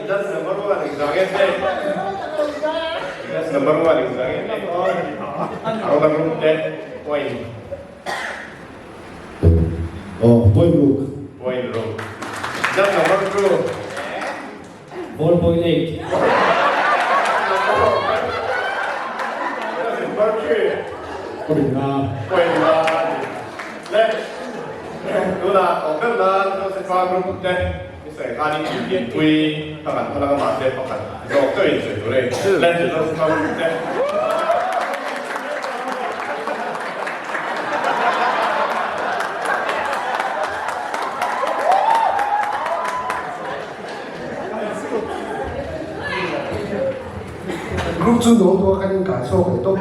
That's number one exam. That's number one exam. Ang group te point. Oh, point ruk. Point ruk. That's number 2. 4.8. That's number 3. Point nga. Point nga. Le. Tuna, open na Josefa group te. I sawi khanin i pianpui ka ngan kha langa mahse pakhat zawk chauh in sawi tur a ni. Lens Josefa group te. Group chu nuam pawh kan inkai chhuak leh tawp.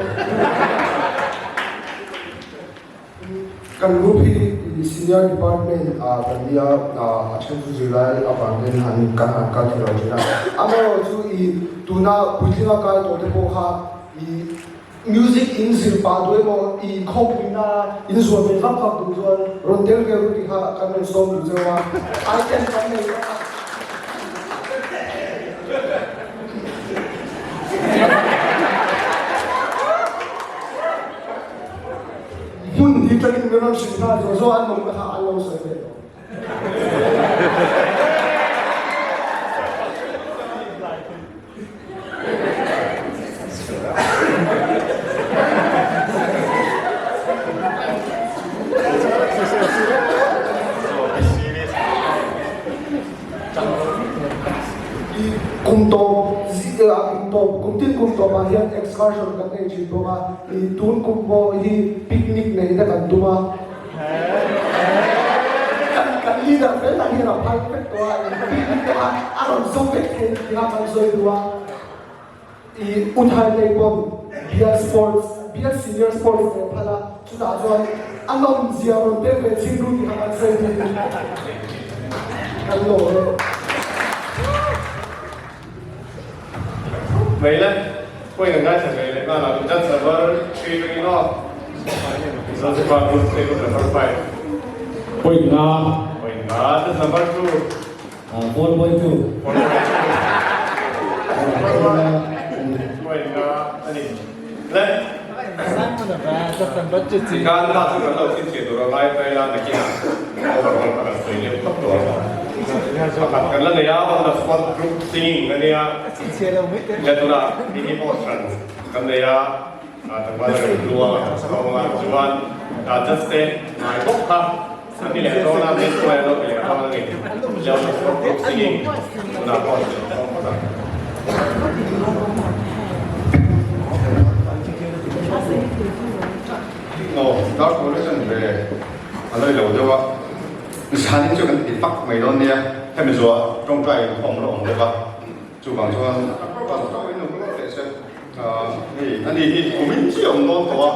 Kan group hi senior department ah kan nia a then chu zirlai avang hian han kan han kal thei lo thin a. Amaherawhchu i tuna puitlinga kai tawh te pawh kha i. Music in zir pah duh emaw i khawpuina in zual ve vak vak duh chuan rawn tel ve ru tih kha kan rawn sawm duh cheu a, item kan nei vak a. Hmun hi tangin min rawn hrilh nghal zawh zawh an awm kha an lo sawi ve tawh. Kum tawp kum tawp kum tin kum tawp ah hian excursion kan nei thin bawk a, tun kum pawh hi picnic neih na kan tum a. Kan leader fel lah hian a phal vek tawh a, picnic te kha a rawn zawm vek thei tih kha kan sawi duh a. I U Thai Lei pawn Bial Sports, Bial Senior Sports leh phal a, chutah chuan a nawmzia rawn tel ve chin ru tih kha kan sawi duh kan lawm e. Mai le, point an ngaithla ve leh nghal ang, judge number 3 atangin aw, Zanzibar Group Table number 5. Point nga. Point nga, judge number 2. 4.2. 4.2. Point nga a ni. Le. Kan ta chu kan lo chhinchhiah tur a ngai phei la nakinah overall kha kan sawi leh phawt tawh ang. Pakhat kan la nei a, on the spot group singing a nia. Le tunah mini portion kan nei a, tlangval a rem hnu a, a chuan just te ngai bawk kha. A ti leh dawn a, min hruai a lo ti leh dawn a ni. Leo the spot group singing tunah pawh a zir dawn phawt ang. Aw, dar coalition ve a lo ilo deuh a, zanin chu kan ti fak mai dawn nia, hemi zuah tawngtai inkhawm lo awm deuh a, chuvang chuan a program tawh in awm hlawk teh se. Hei ani hi kumin chiah awm dawn tawh a,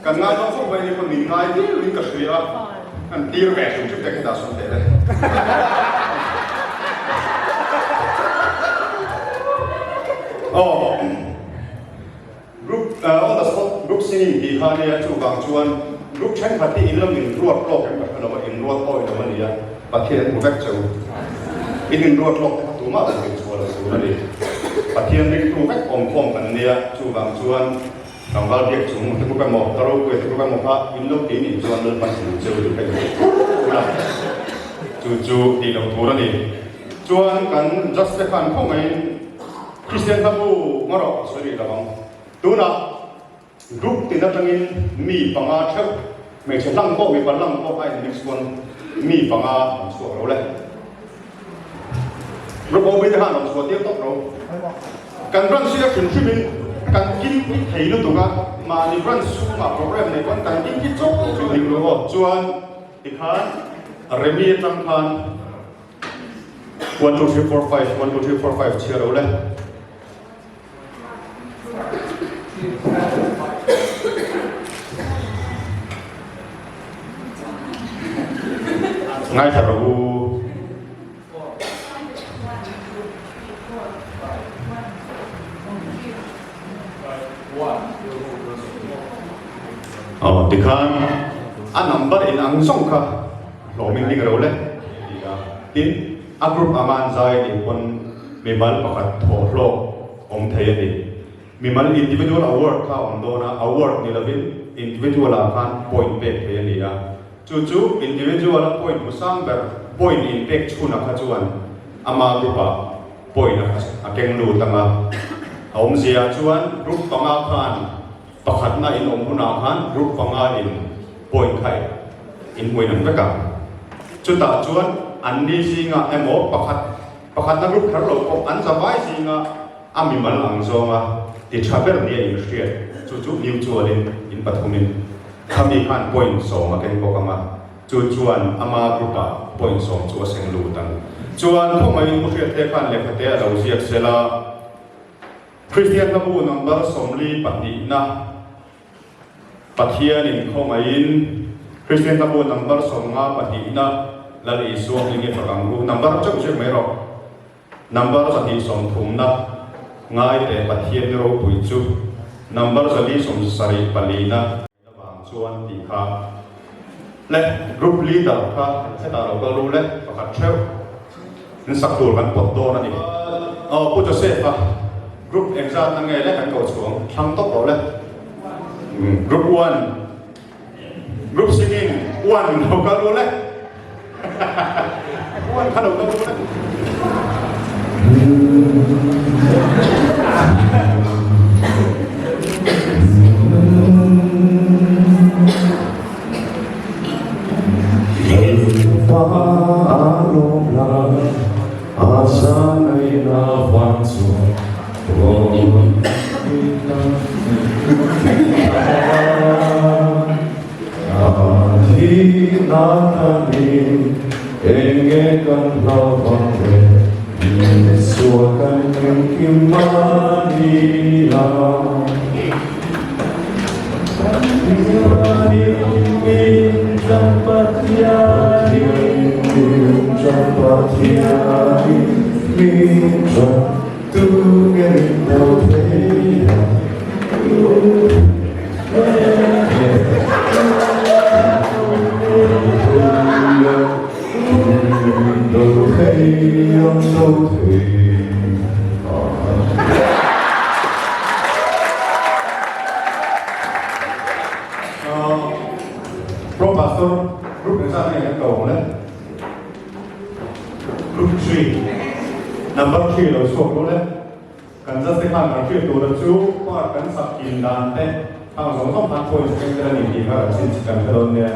kan ngai dawn khawp mai ni pawh min ngai viau in ka hria a, kan tir ve hrim hrim te khi dah sawn teh le. Aw group on the spot group singing tih kha ania chuvang chuan group thenkhat hi in lo in ruat lawk em ka hre lo a, in ruat awi lo ania Pathian hmu vek cheu in inruat lawk te kha tumah lo ring chhuah lo tur a ni. Pathian ringtu vek awmkhawm kan nia, chuvang chuan tlangval biak chung te group emaw, ka ropui te group emaw kha in lo ti nih chuan Lalpan hmu cheu duh ka inhmu thur a, chu chu tih loh tur a ni. Chuan kan judge te khan khawngaihin Kristian hlabu ngarawh a sawi rih lo ang. Tunah Group tin atangin mi panga theuh, hmeichhe hlang pawh mipa hlang pawh a in mix chuan mi panga an chhuak lo le. Group OB te khan an chhuah tir tawp lo. Kan branch hi a hrim hrim in kan kim ki thei lutuk a, mahni branch chhungah program nei pawn kan kim ki chawk chawk dik lo aw. Chuan tikhan Remi atang khan 1 2 3 4 5 1 2 3 4 5 chhiar lo le. Ngaithla rawh u. Aw tikhan a number in ang zawng kha hlawmin ding ro le tin a group anga an zai nih pawn mimal pakhat thawh hlawk awm thei a ni. Mimal individual award kha a awm dawn a, award ni lovin individual ah khan point pek thei a ni a. Chu chu individual a point hmu sang ber point in pek chhunah kha chuan ama group ah point a a keng lut ang a. A awmzia chuan group panga khan pakhatna in awm hunah khan group panga in point kha in hmuin ang vek ang. Chutah chuan anni zingah emaw pakhat Pakhatna group kher lo pawh an zavai zinga a mimal ang zawnga ti tha ber nia in hriat chu chu mutual-in in pathumin khami khan point sawm a keng bawk ang a, chu chuan ama group-ah point sawm chu a seng lut ang. Chuan khawngaihin Pu Hriatte khan lehkhate a lo ziak sela, Kristian hlabu number 42-na Pathianin khawngaihin Kristian hlabu number 52-na Lal Isua hming i fak ang u. Number chauh ziak mai rawh. Number 130-na Ngai teh Pathian ni ropui chu. Number 474 na avang chuan tih kha le group leader kha hetah lo kal ru le pakhat theuh in sak tur kan pawt dawn a ni. Aw Pu Joseph a group engzat na nge le kan ko chhuang thlang tawp rawh le. Group one Group singing one lo kal ru le. One kha lo kal ru le. Pro Pastor Group engzat nge kan ko ang le? Group 3 Number 3 lo chhuak ru le. Kan zat te khan kan hriat tur chu part kan sak in dan te khang zawng zawng khan points keng tel a ni tih kha kan chhin kan hre dawn nia.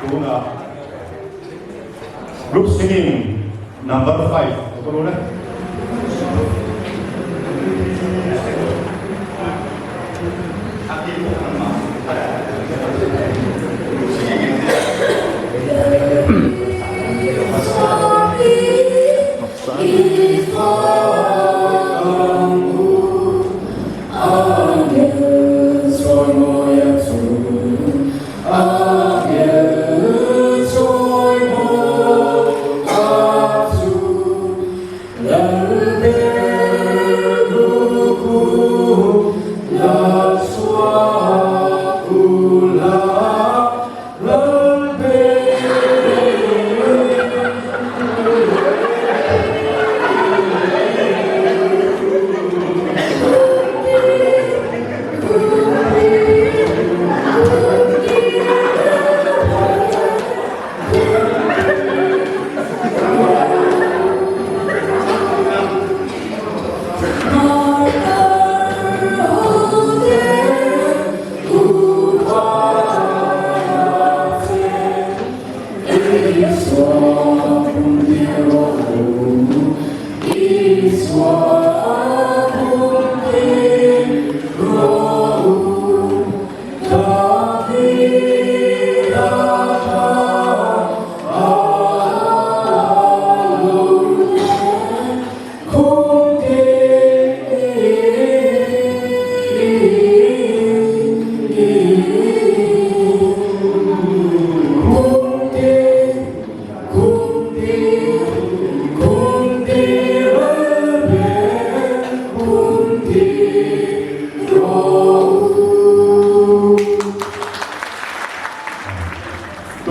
Tuna group singing number 5 lo le. Amen.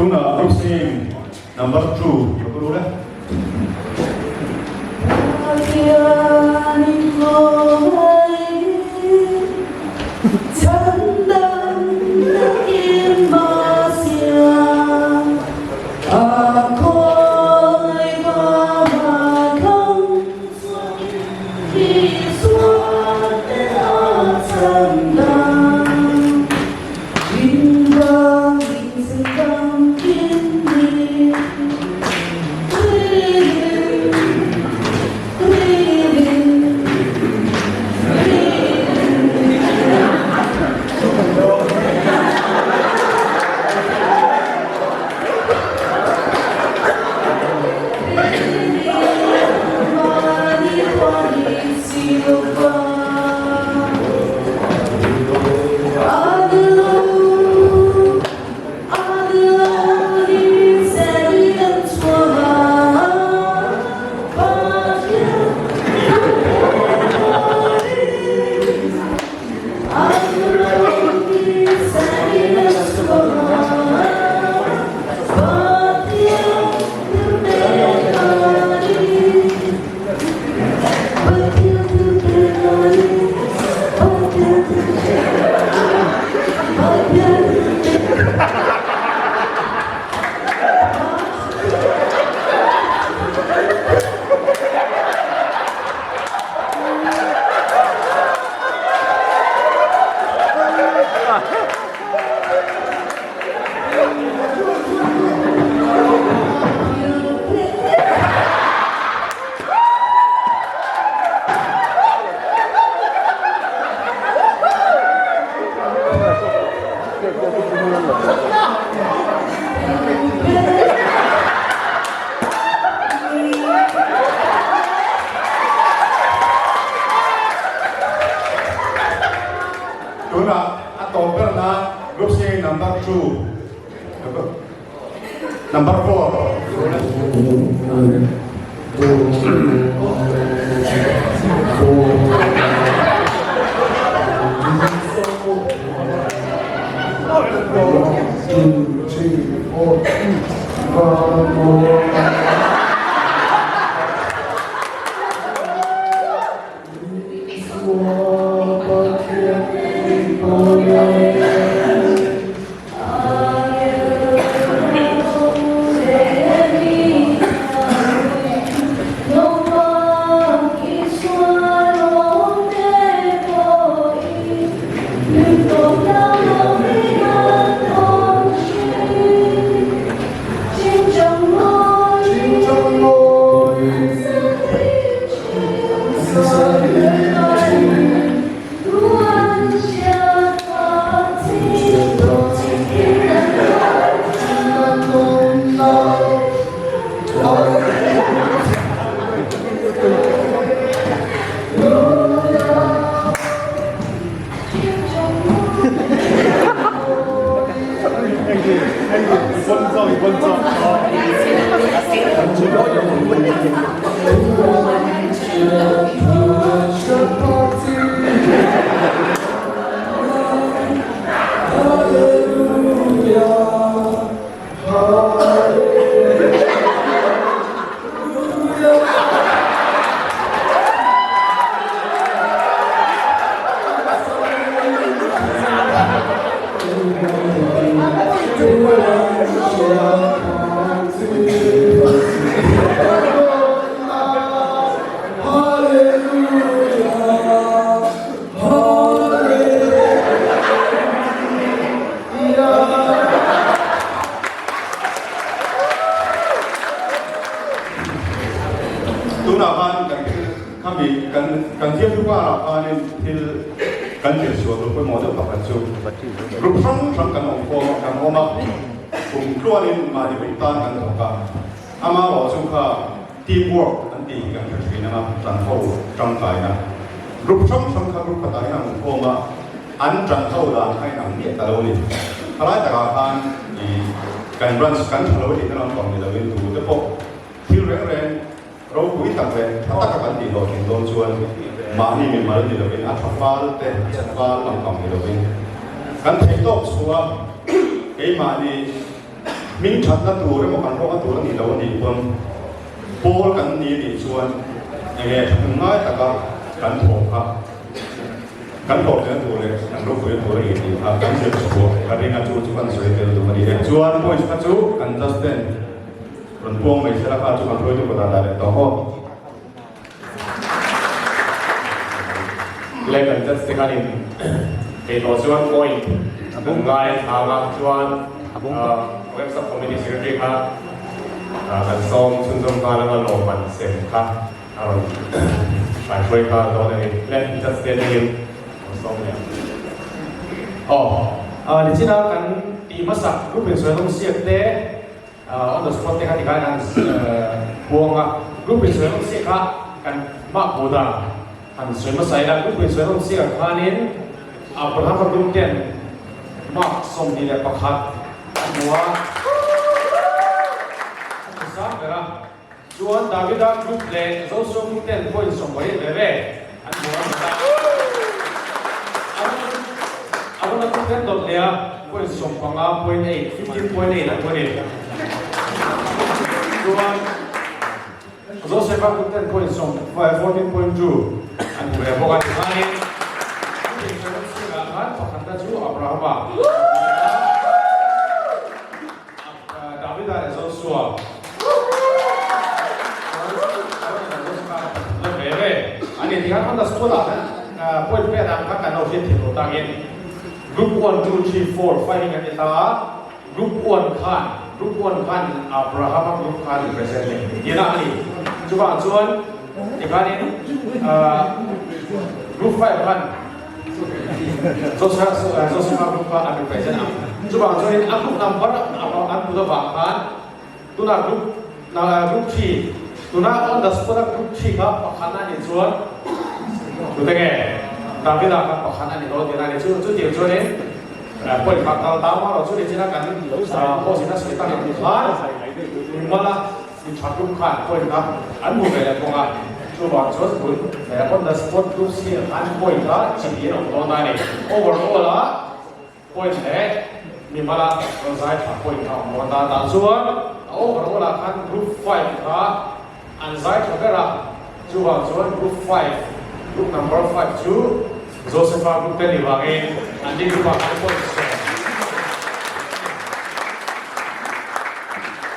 Tunah group singing number 2 ka ru le. Tunah a tawp ber nan group singing number 2 number 4. Two, three, four, five, four. Tunah khan kan thil khami kan kan thiamtu karah khanin thil kan thil sual tur pawimawh deuh pakhat chu group hrang hrang kan awm khawm a kan awm a kum tluanin mahni group tan kan thawk a amaherawh chu kha team work an tih hi kan hre thin anga tan ho tangkaina group hrang hrang kha group khatah hian an awm khawm a an tan ho dan kha inang miah ta lo a ni. Khalai takah khan ih kan branch kan tha lo a tih na lampang ni lovin tute pawh thil reng reng ropui tak leh tha taka kan tih hlawh thin dawn chuan mahni mimal ni lovin a tha fal te a chhe fal lampang ni lovin kan theih tawk chhuah keimahni. Hming thatna tur emaw kan hlawkna tur a nih lo a nih pawn pawl kan ni a nih chuan enge thahnem ngai taka kan thawh kha kan hlawhtlinna tur leh kan ropuina tur a nih tih kha kan zir chhuah ka ring a, chu chu kan sawi tel duh a ni e. Chuan points kha chu kan just ten rawn puang mai sela kha chu kan hruaitu kawtah dah leh tawh aw. Leh kan judge te khanin keipawh chuan point a bum ngai a thlang a, chuan Web Sub Committee Secretary kha kan sawm chhunzawm nghal anga lawmman sem kha a rawn hraihruai nghal dawn a ni. Leh judge te atangin kan sawm leh ang. Aw, nichina kan tih hmasak group insawihnawm siak te, On the spot te kha tikhan an puang a, group in sawi nawm chiah kha kan mah hmuh dan han sawi hmasa ila, group in sawi nawm chiah khanin Abraham-a group ten mark 21 an hmu a, an hmu sang ber a, chuan Davida group leh Joshua group ten point 80 ve ve an hmu a ni ta. Arona group ten dawt leh a point 15 point 8, 15.8 an hmu a ni. Chuan Joseph-a group ten point sawm 14.2 an hmu ve bawk a. Tichuanin Chutih zingah khan pakhatna chu Abrahama a ni a. Davida leh Joshua chuan ve ve a ni tih khan on the spot ah khan point pek ang kha kan lo hriat thiam lo takin group 1, 2, 3, 4, 5 in kan ti ta a, group 1 khan group 1 khan Abrahama group khan represent leh tihna a ni. Chuvang chuan tikhanin group 5 khan Joseph-a group kha an represent ang. Chuvang chuanin a group number an put avang khan tunah group group 3 tuna on the spot a group 3 kha pakhat a nih chuan tute nge Davida kha pakhat a ni dawn tihna a ni. Chu chutiang chuanin point kha kal ta marawh chu nichina kan host in a sawi tak ang khan mala Mi tha group khan point kha an hmu ve leh bawk a, chuvang chuan tun on the spot group sir khan point kha chi hnih an awm dawn a ni. Overall ah point leh mimala rawn zai tha point kha a awm dawn ta. Tah chuan a overall ah khan group 5 kha an zai tha ber a, chuvang chuan group 5, group number 5 chu Josepha group te ni vangin an ni group ah khan point 10.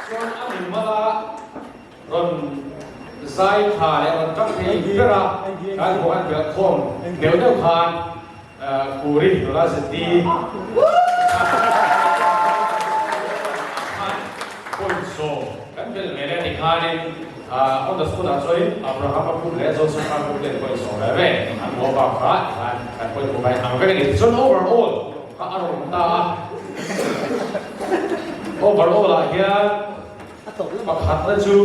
Chuan a mimala rawn zai tha leh rawn tang thei ber a, kan pawh an belh khawm deuh deuh khan Kuri nula zeti khan point 10 kan belh ve leh ni khanin on the spot ah chuanin Abraham-a group leh Joseph-a group ten point 10 ve ve an hmuh avang kha tikhan kan point hmuh kha inang vek a ni. Tichuan overall kha a rawn ta a. Overall ah hian pakhatna chu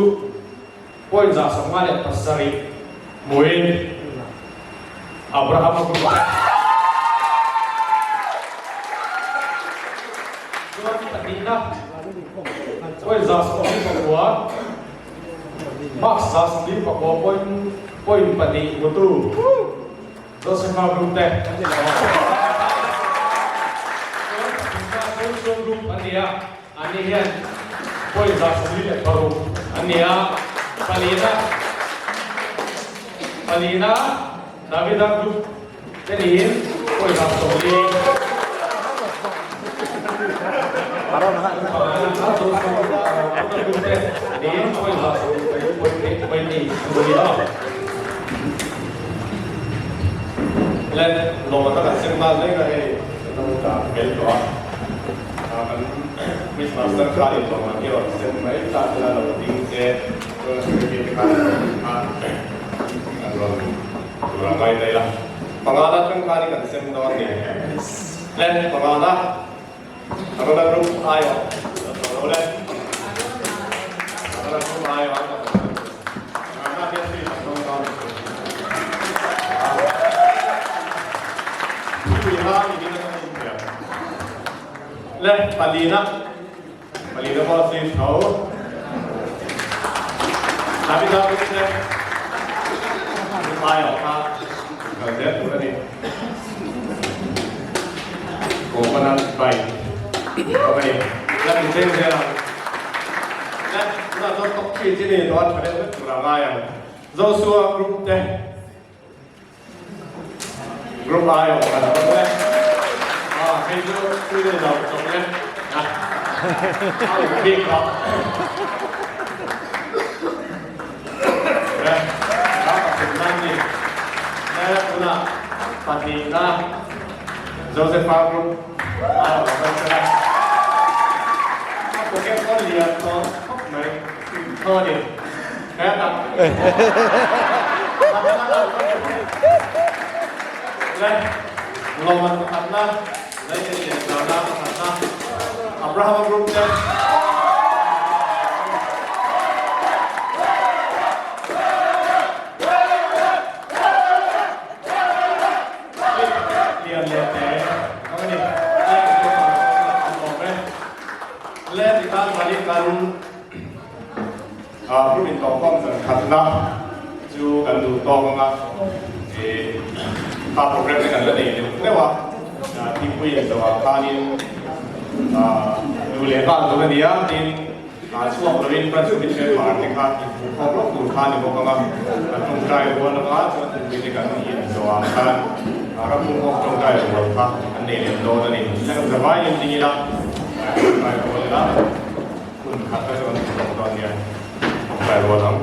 point 57 hmuin Abraham a group ah chuan pahnihna point 79 mark 79 point point 2 hmutu Josepha group te an ni lo a. Chuan pathumna Joshua group an ni a, anni hian point 76 an ni a. Palina, palina Davida group te niin point 40. Pangana Joshua group te niin point 10.8 an ni a. Le lawm a kan sem nghal mek a hei kan lo dah fel tawh a, kan quiz master kha in lawm an hi rawn sem mai ta sela lo ding se chuan a secretary te khan an an rawn tur a ngai daih a, pangana atang khan in kan sem dawn ni le pangana a rawn a group aiawh a tawh lo le a rawn a group aiawh a tawh lo. Le palina palina pawh si tho Davida te ai awh kha kal zel tur a ni Coconut bike a ni la min cheng zel ang. Tunah chuan top 3 chi ni tawh a tha deuh vek tur a ngai ang. Joshua group te group ai awm kan awm e. Ah hei chu tui nei lo chawp le. A awm bik lo. Le a pathum nan ni. Le tunah pahnihna Josepha group ai awm kan awm e. A pocket pawh lian tawh khawp mai. Thaw ni. Lawman pakhatna, Leite lian zarna pakhatna, Abrahama group te. Lian leh te, ang ani, an awm e. Le titan mali kan Group intawhkhawm zan khatna chu kan duh tawk ang a, kha program te kan la nei deuh deuh a, thingpui inzawhah khanin duh leh nghal tur a ni a, tin chhuak lovin branch committee member te kha inhmuhkhawm lawk tur kha a ni bawk ang a, kan tawngtai rual ang a, chuan thingpui te kan inzawhah khan ramhmuhkhawm tawngtai rual kha kan nei lem dawn a ni. Kan zavaiin ding ila, tawngtai rual ila. Hun khat ka chuan tawk dawn nia, tawngtai rual ang.